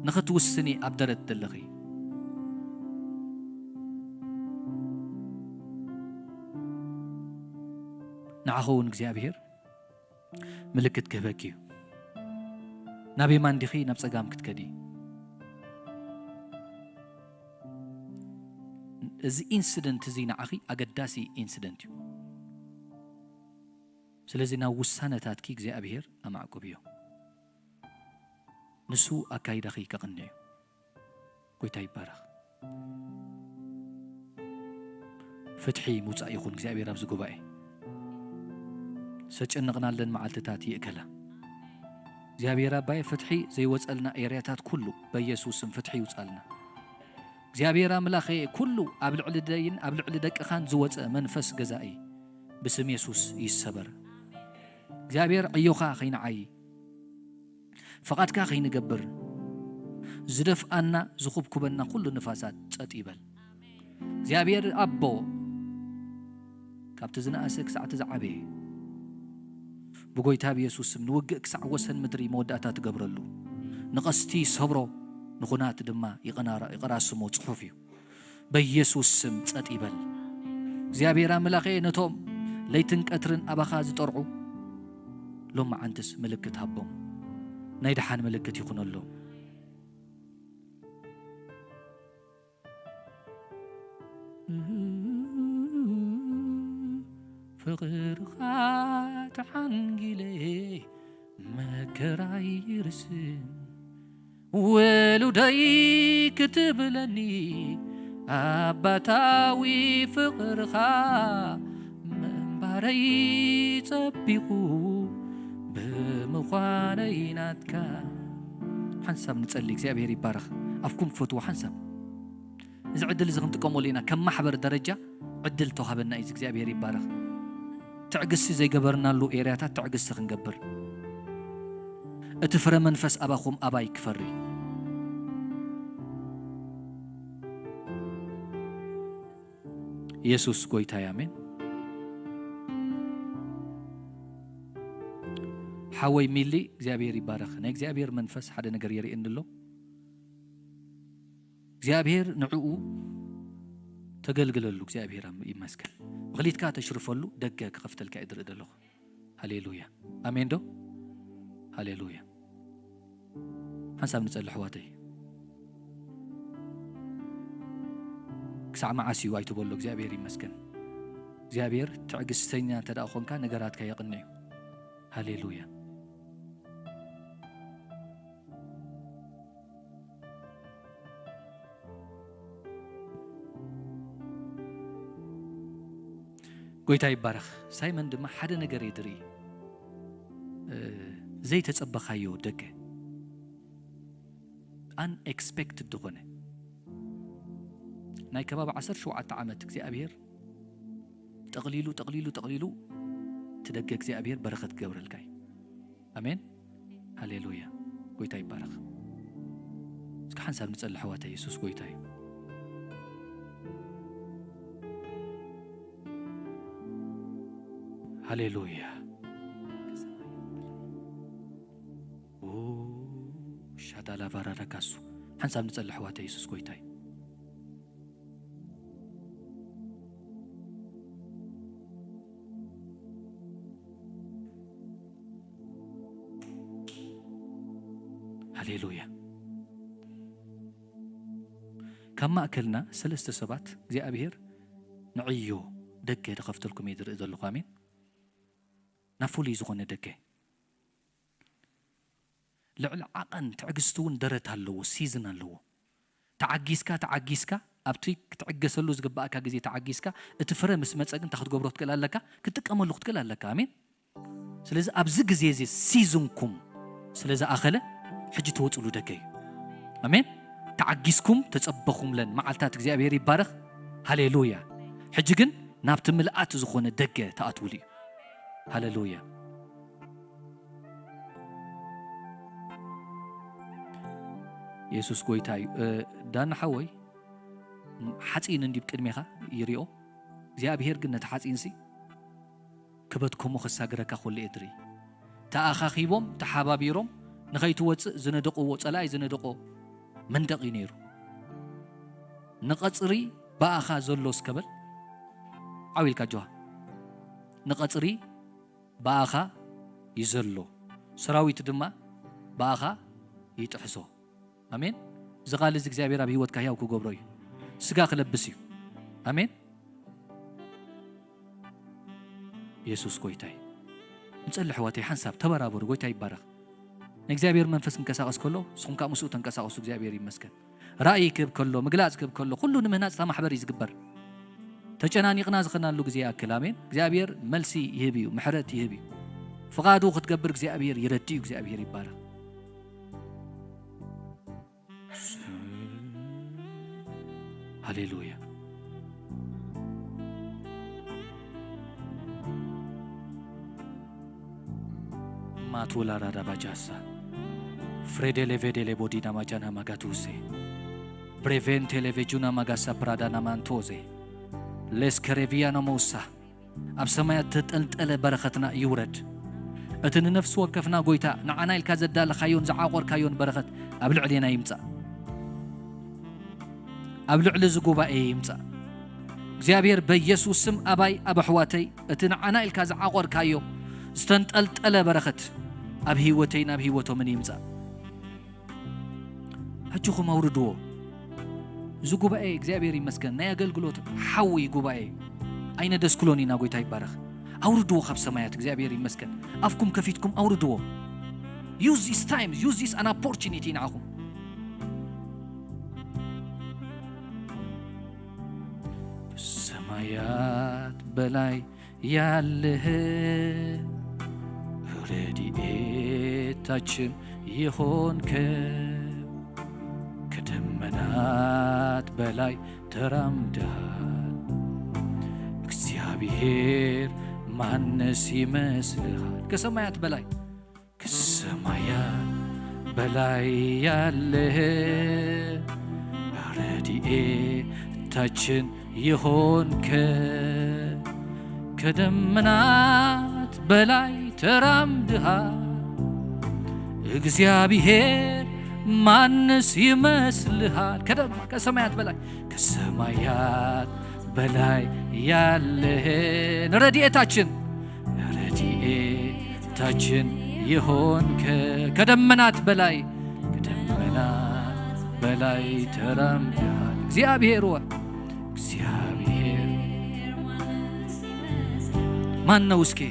ንኽትውስኒ ኣብ ደረት ዘለኺ፣ ንዓኺ እውን እግዚኣብሔር ምልክት ክህበኪ እዩ። ናብ የማን ዲኺ ናብ ጸጋም ክትከዲ? እዚ ኢንሲደንት እዚ ንዓኺ ኣገዳሲ ኢንሲደንት እዩ። ስለዚ ናብ ውሳነታትኪ እግዚኣብሔር ኣማዕቁብዮ። ንሱ ኣካይዳኺ ከቕንዕ እዩ። ጎይታ ይባረኽ። ፍትሒ ምውጻእ ይኹን እግዚኣብሔር ኣብዚ ጉባኤ። ዝተጨነቕናለን መዓልትታት ይእከላ። እግዚኣብሔር ኣባየ ፍትሒ ዘይወጸልና ኤርያታት ኩሉ በኢየሱስ ስም ፍትሒ ይውጻልና። እግዚኣብሔር ኣምላኸ ኩሉ ኣብ ልዕሊ ደይን ኣብ ልዕሊ ደቅኻን ዝወጸ መንፈስ ገዛኢ ብስም የሱስ ይሰበር። እግዚኣብሔር ዕዮኻ ኸይንዓይ፣ ፍቓድካ ኸይንገብር፣ ዝደፍኣና ዝኹብኩበና ኩሉ ንፋሳት ጸጥ ይበል። እግዚኣብሔር ኣቦ፣ ካብቲ ዝነኣሰ ክሳዕ እቲ ዝዓበየ፣ ብጎይታ ብየሱስ ስም ንውግእ ክሳዕ ወሰን ምድሪ መወዳእታ ትገብረሉ፣ ንቐስቲ ሰብሮ፣ ንኹናት ድማ ይቐናራ-፣ ይቐራስሞ ጽሑፍ እዩ። በኢየሱስ ስም ጸጥ ይበል። እግዚኣብሔር ኣምላኸ፣ ነቶም ለይትን ቀትርን ኣባኻ ዝጠርዑ፣ ሎማዓንትስ ምልክት ሃቦም። ናይ ደሓን ምልክት ይኹነሎም። ፍቕርኻ ተሓንጊለ መከራይ ይርስን፣ ውሉደይ ክትብለኒ ኣባታዊ ፍቕርኻ ምንባረይ ጸቢቑ ብምዃነይ ናትካ። ሓንሳብ ንጸሊ፣ እግዚኣብሔር ይባረኽ። ኣፍኩም ክፈትዎ ሓንሳብ። እዚ ዕድል እዚ ክንጥቀመሉ ኢና። ከም ማሕበር ደረጃ ዕድል ተዋህበና እዩ። እግዚኣብሔር ይባረኽ። ትዕግስቲ ዘይገበርናሉ ኤርያታት ትዕግስቲ ክንገብር፣ እቲ ፍረ መንፈስ ኣባኹም ኣባይ ክፈሪ። ኢየሱስ ጎይታ እዩ። ኣሜን። ሓወይ ሚሊ እግዚኣብሔር ይባረኽ። ናይ እግዚኣብሔር መንፈስ ሓደ ነገር የርእየኒ ኣሎ። እግዚኣብሔር ንዕኡ ተገልግለሉ። እግዚኣብሔር ኣም-፣ ይመስገን። ምኽሊትካ ተሽርፈሉ፣ ደገ ክኸፍተልካ እየ ዝርኢ ዘለኹ። ሃሌሉያ። ኣሜን ዶ? ሃሌሉያ። ሓንሳብ ንጸሊ ኣሕዋተይ። ክሳዕ መዓስ እዩ ኣይትበሎ፣ እግዚኣብሔር ይመስገን። እግዚኣብሔር ትዕግስተኛ እንተ ደኣ ኾንካ፣ ነገራትካ የቕንዕ እዩ። ሃሌሉያ። ጎይታ ይባረኽ። ሳይመን ድማ ሓደ ነገር እየ ድርኢ፣ እ፣ ዘይተጸበኻዮ ደገ፣ unexpected ዝኾነ፣ ናይ ከባቢ ዓሰርተ ሸውዓተ ዓመት እግዚኣብሔር ጠቕሊሉ፣ ጠቕሊሉ፣ ጠቕሊሉ፣ እቲ ደገ እግዚኣብሔር በረኸት ክገብረልካ እዩ። ኣሜን። ሃሌሉያ። ጎይታ ይባረኽ። እስኪ ሓንሳብ ንጸሊ ኣሕዋተይ፣ የሱስ ጎይታ እዩ። ሃሌሉያ። ኦ፣ ሻዳላ ቫራዳ ካሱ። ሓንሳብ ንጸሊ ኣሕዋተይ፣ የሱስ ጎይታ እዩ። ሃሌሉያ። ካብ ማእከልና ሰለስተ ሰባት እግዚኣብሔር ንዕዮ ደገ ዝኸፍተልኩም እየ ዝርኢ ዘለኹ። ኣሜን። ናብ ፍሉይ ዝኾነ ደገ። ልዕሊ ዓቐን ትዕግስቲ እውን ደረት ኣለዎ፣ ሲዝን ኣለዎ። ተዓጊስካ፣ ተዓጊስካ፣ ኣብቲ ክትዕገሰሉ ዝግባእካ ግዜ ተዓጊስካ፣ እቲ ፍረ ምስ መጸ ግን እንታይ ክትገብሮ ትክእል ኣለካ? ክትጥቀመሉ ክትክእል ኣለካ። ኣሜን። ስለዚ ኣብዚ ግዜ እዚ ሲዝንኩም ስለ ዝኣኸለ፣ ሕጂ ትወጽሉ ደገ እዩ። ኣሜን። ተዓጊስኩም ተጸበኹምለን መዓልታት እግዚኣብሔር ይባረኽ። ሃሌሉያ። ሕጂ ግን ናብቲ ምልኣት ዝኾነ ደገ ትኣትውሉ እዩ። ሃሌሉያ። የሱስ ጎይታ እዩ። እ፣ ዳና ሓወይ፣ ሓፂን እንዲብ ቅድሜኻ ይሪኦ። እግዚኣብሔር ግን ነቲ ሓፂንሲ ክበት ከምኡ ከሳግረካ ከሎ እየ ድርኢ። ተኣኻኺቦም፣ ተሓባቢሮም ንኸይትወፅእ ዝነደቕዎ፣ ፀላኢ ዝነደቖ መንደቕ እዩ ነይሩ። ንቐፅሪ ብኣኻ ዘሎ እስከ በል፣ ዓው ኢልካ ኣጆኻ። ንቐፅሪ ብኣኻ ይዘሎ፣ ሰራዊት ድማ ብኣኻ ይጥሕሶ። ኣሜን። እዚ ቃል እዚ እግዚኣብሔር ኣብ ህይወትካ ህያው ክገብሮ እዩ። ስጋ ክለብስ እዩ። ኣሜን። የሱስ ጎይታ እዩ። ንጸሊ ኣሕዋተይ፣ ሓንሳብ ተበራበሩ። ጎይታ ይባረኽ። ንእግዚኣብሔር መንፈስ ክንቀሳቐስ ከሎ፣ ንስኹም ከኣ ምስኡ ተንቀሳቐሱ። እግዚኣብሔር ይመስገን። ራእይ ክህብ ከሎ፣ ምግላጽ ክህብ ከሎ፣ ኩሉ ንምህናጽ እታ ማሕበር እዩ ዝግበር። ተጨናኒቕና ዝኸናሉ ግዜ ይኣክል። ኣሜን። እግዚኣብሔር መልሲ ይህብ እዩ፣ ምሕረት ይህብ እዩ። ፍቓዱ ክትገብር እግዚኣብሔር ይረዲ እዩ። እግዚኣብሔር ይባረኽ። ሃሌሉያ። ማቶላ ራዳ ባጃሳ ፍሬዴሌ ቬዴሌ ቦዲና ማጃና ማጋቱሴ ብሬቬንቴ ሌቬጁና ማጋሳ ፕራዳና ማንቶዜ ሌስከሬቪያና ሞሳ ኣብ ሰማያት ተጠልጠለ በረኸትና ይውረድ። እቲ ንነፍሲ ወከፍና ጎይታ ንዓና ኢልካ ዘዳለኻዮን ዝዓቖርካዮን በረኸት ኣብ ልዕሌና ይምጻእ። ኣብ ልዕሊ እዚ ጉባኤ ይምጻእ። እግዚኣብሔር በኢየሱስ ስም ኣባይ ኣብ ኣሕዋተይ እቲ ንዓና ኢልካ ዝዓቖርካዮ ዝተንጠልጠለ በረኸት ኣብ ህይወተይን ኣብ ህይወቶምን ይምጻእ። ኣጆኹም ኣውርድዎ። እዚ ጉባኤ እግዚኣብሔር ይመስገን ናይ ኣገልግሎት ሓዊ ጉባኤ እዩ። ኣይነደስክሎን ኢና። ጎይታ ይባረኽ። ኣውርድዎ ካብ ሰማያት እግዚኣብሔር ይመስገን። ኣፍኩም ከፊትኩም ኣውርድዎ። Use this time, use this an opportunity ንዓኹም። ሰማያት በላይ ያለህ ረድኤታችን የሆንከው ከደመናት በላይ ተራምደሃል። እግዚአብሔር ማንስ ይመስልሃል? ከሰማያት በላይ ከሰማያት በላይ ያለህ ረድኤታችን የሆንከ ከደመናት በላይ ተራምደሃል። እግዚአብሔር ማንስ ይመስልሃል? ከደማ-፣ ከሰማያት በላይ፣ ከሰማያት በላይ ያለህን ረድኤታችን፣ ረድኤታችን የሆንከ ከደመናት በላይ፣ ከደመናት በላይ ተራምደሃል። እግዚአብሔር ሆይ፣ እግዚአብሔር ማን ነው እስኪ?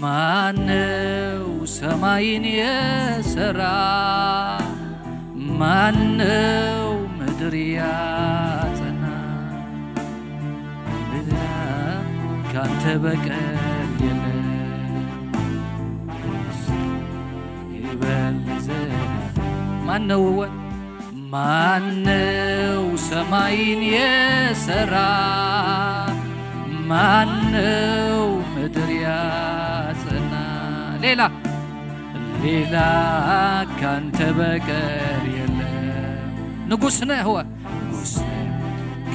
ማን ነው ሰማይን የሰራ? ማን ነው ምድር ያጸና? ሌላ ካንተ በቀር የለም። ይበል ዘ-፣ ማን ነው ወ-፣ ማን ነው ሰማይን የሰራ? ማን ነው ምድር ያጸና? ሌላ፣ ሌላ ካንተ በቀር የለም። ንጉሥ ነህ ወ-፣ ንጉሥ ነህ።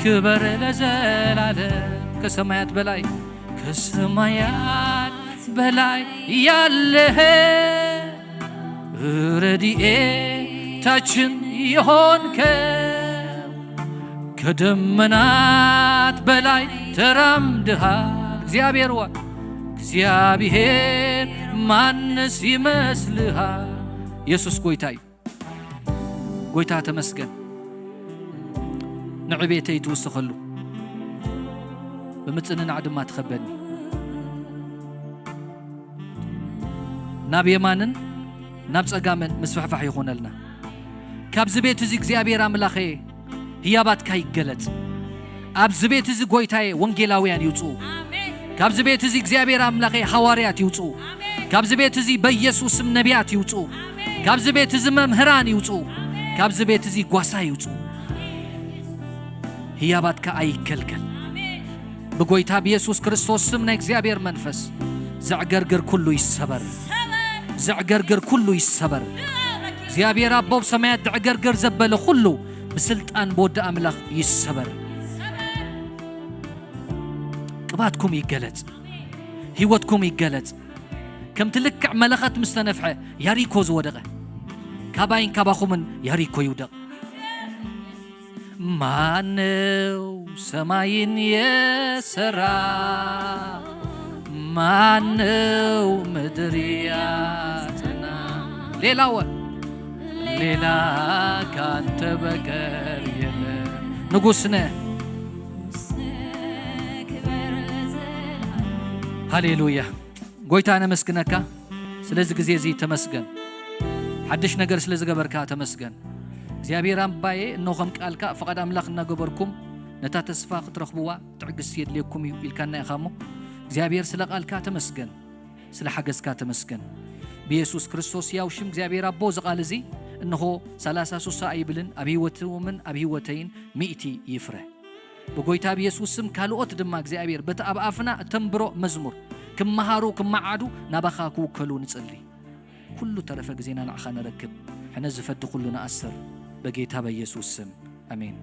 ክበር ለዘላለም። ከሰማያት በላይ፣ ከሰማያት በላይ ያለህ ረድኤታችን የሆንከ፣ ከደመናት በላይ ተራምደሃል። እግዚአብሔር ወ-፣ እግዚአብሔር ማንስ ይመስልሃል? ኢየሱስ ጎይታ እዩ። ጎይታ ተመስገን። ንዕቤተይ ትውስኸሉ፣ ብምጽንናዕ ድማ ትኸበኒ። ናብ የማንን ናብ ጸጋምን ምስፍሕፋሕ ይኹነልና። ካብዚ ቤት እዚ እግዚኣብሔር ኣምላኸ ህያባትካ ይገለጽ። ኣብዚ ቤት እዚ ጎይታየ ወንጌላውያን ይውጽኡ። ኣሜን። ካብዚ ቤት እዚ እግዚኣብሔር ኣምላኸ ሃዋርያት ይውጽኡ። ኣሜን። ካብዚ ቤት እዚ በኢየሱስ ስም ነቢያት ይውጽኡ። ኣሜን። ካብዚ ቤት እዚ መምህራን ይውጽኡ። ኣሜን። ካብዚ ቤት እዚ ጓሳ ይውጽኡ። ህያባትካ ኣይከልከል። ኣሜን። ብጎይታ ብኢየሱስ ክርስቶስ ስም ናይ እግዚኣብሔር መንፈስ ዘዕገርግር ኩሉ ይሰበር። ሰበር። ዘዕገርግር ኩሉ ይሰበር። እግዚኣብሔር ኣቦ ብሰማያት ዘዕገርግር ዘበለ ኩሉ ብስልጣን ብወዲ ኣምላኽ ይሰበር። ሰበር። ቅባትኩም ይገለጽ። ኣሜን። ህይወትኩም ይገለጽ። ከምቲ ልክዕ መለኸት ምስ ተነፍሐ ያሪኮ ዝወደቐ፣ ካባይን ካባኹምን ያሪኮ ይውደቕ። ማነው ሰማይን የሰራ? ማነው ምድር ያጸና? ሌላወ፣ ሌላ ካንተ በቀር የለም። ንጉሥ ነህ። ሃሌሉያ። ጎይታ ነመስግነካ ስለዚ ግዜ እዚ ተመስገን። ሓድሽ ነገር ስለ ዝገበርካ ተመስገን። እግዚኣብሔር ኣባዬ፣ እነሆ ከም ቃልካ ፍቓድ ኣምላኽ እናገበርኩም ነታ ተስፋ ክትረኽብዋ ትዕግስቲ የድልየኩም እዩ ኢልካና ኢኻ እሞ፣ እግዚኣብሔር ስለ ቃልካ ተመስገን፣ ስለ ሓገዝካ ተመስገን። ብየሱስ ክርስቶስ ያው ሽም እግዚኣብሔር ኣቦ፣ እዚ ቃል እዚ እነሆ ሰላሳ ሱሳ ኣይብልን፣ ኣብ ህይወቶምን ኣብ ህይወተይን ሚእቲ ይፍረ። ብጎይታ ብየሱስ ስም ካልኦት ድማ እግዚኣብሔር በቲ ኣብ ኣፍና እተንብሮ መዝሙር ክመሃሩ ክመዓዱ ናባኻ ክውከሉ ንጽሊ። ኩሉ ተረፈ ግዜና ንዓኻ ነረክብ። ሕነ ዝፈዲ ኩሉ ንኣስር በጌታ በየሱስ ስም ኣሜን።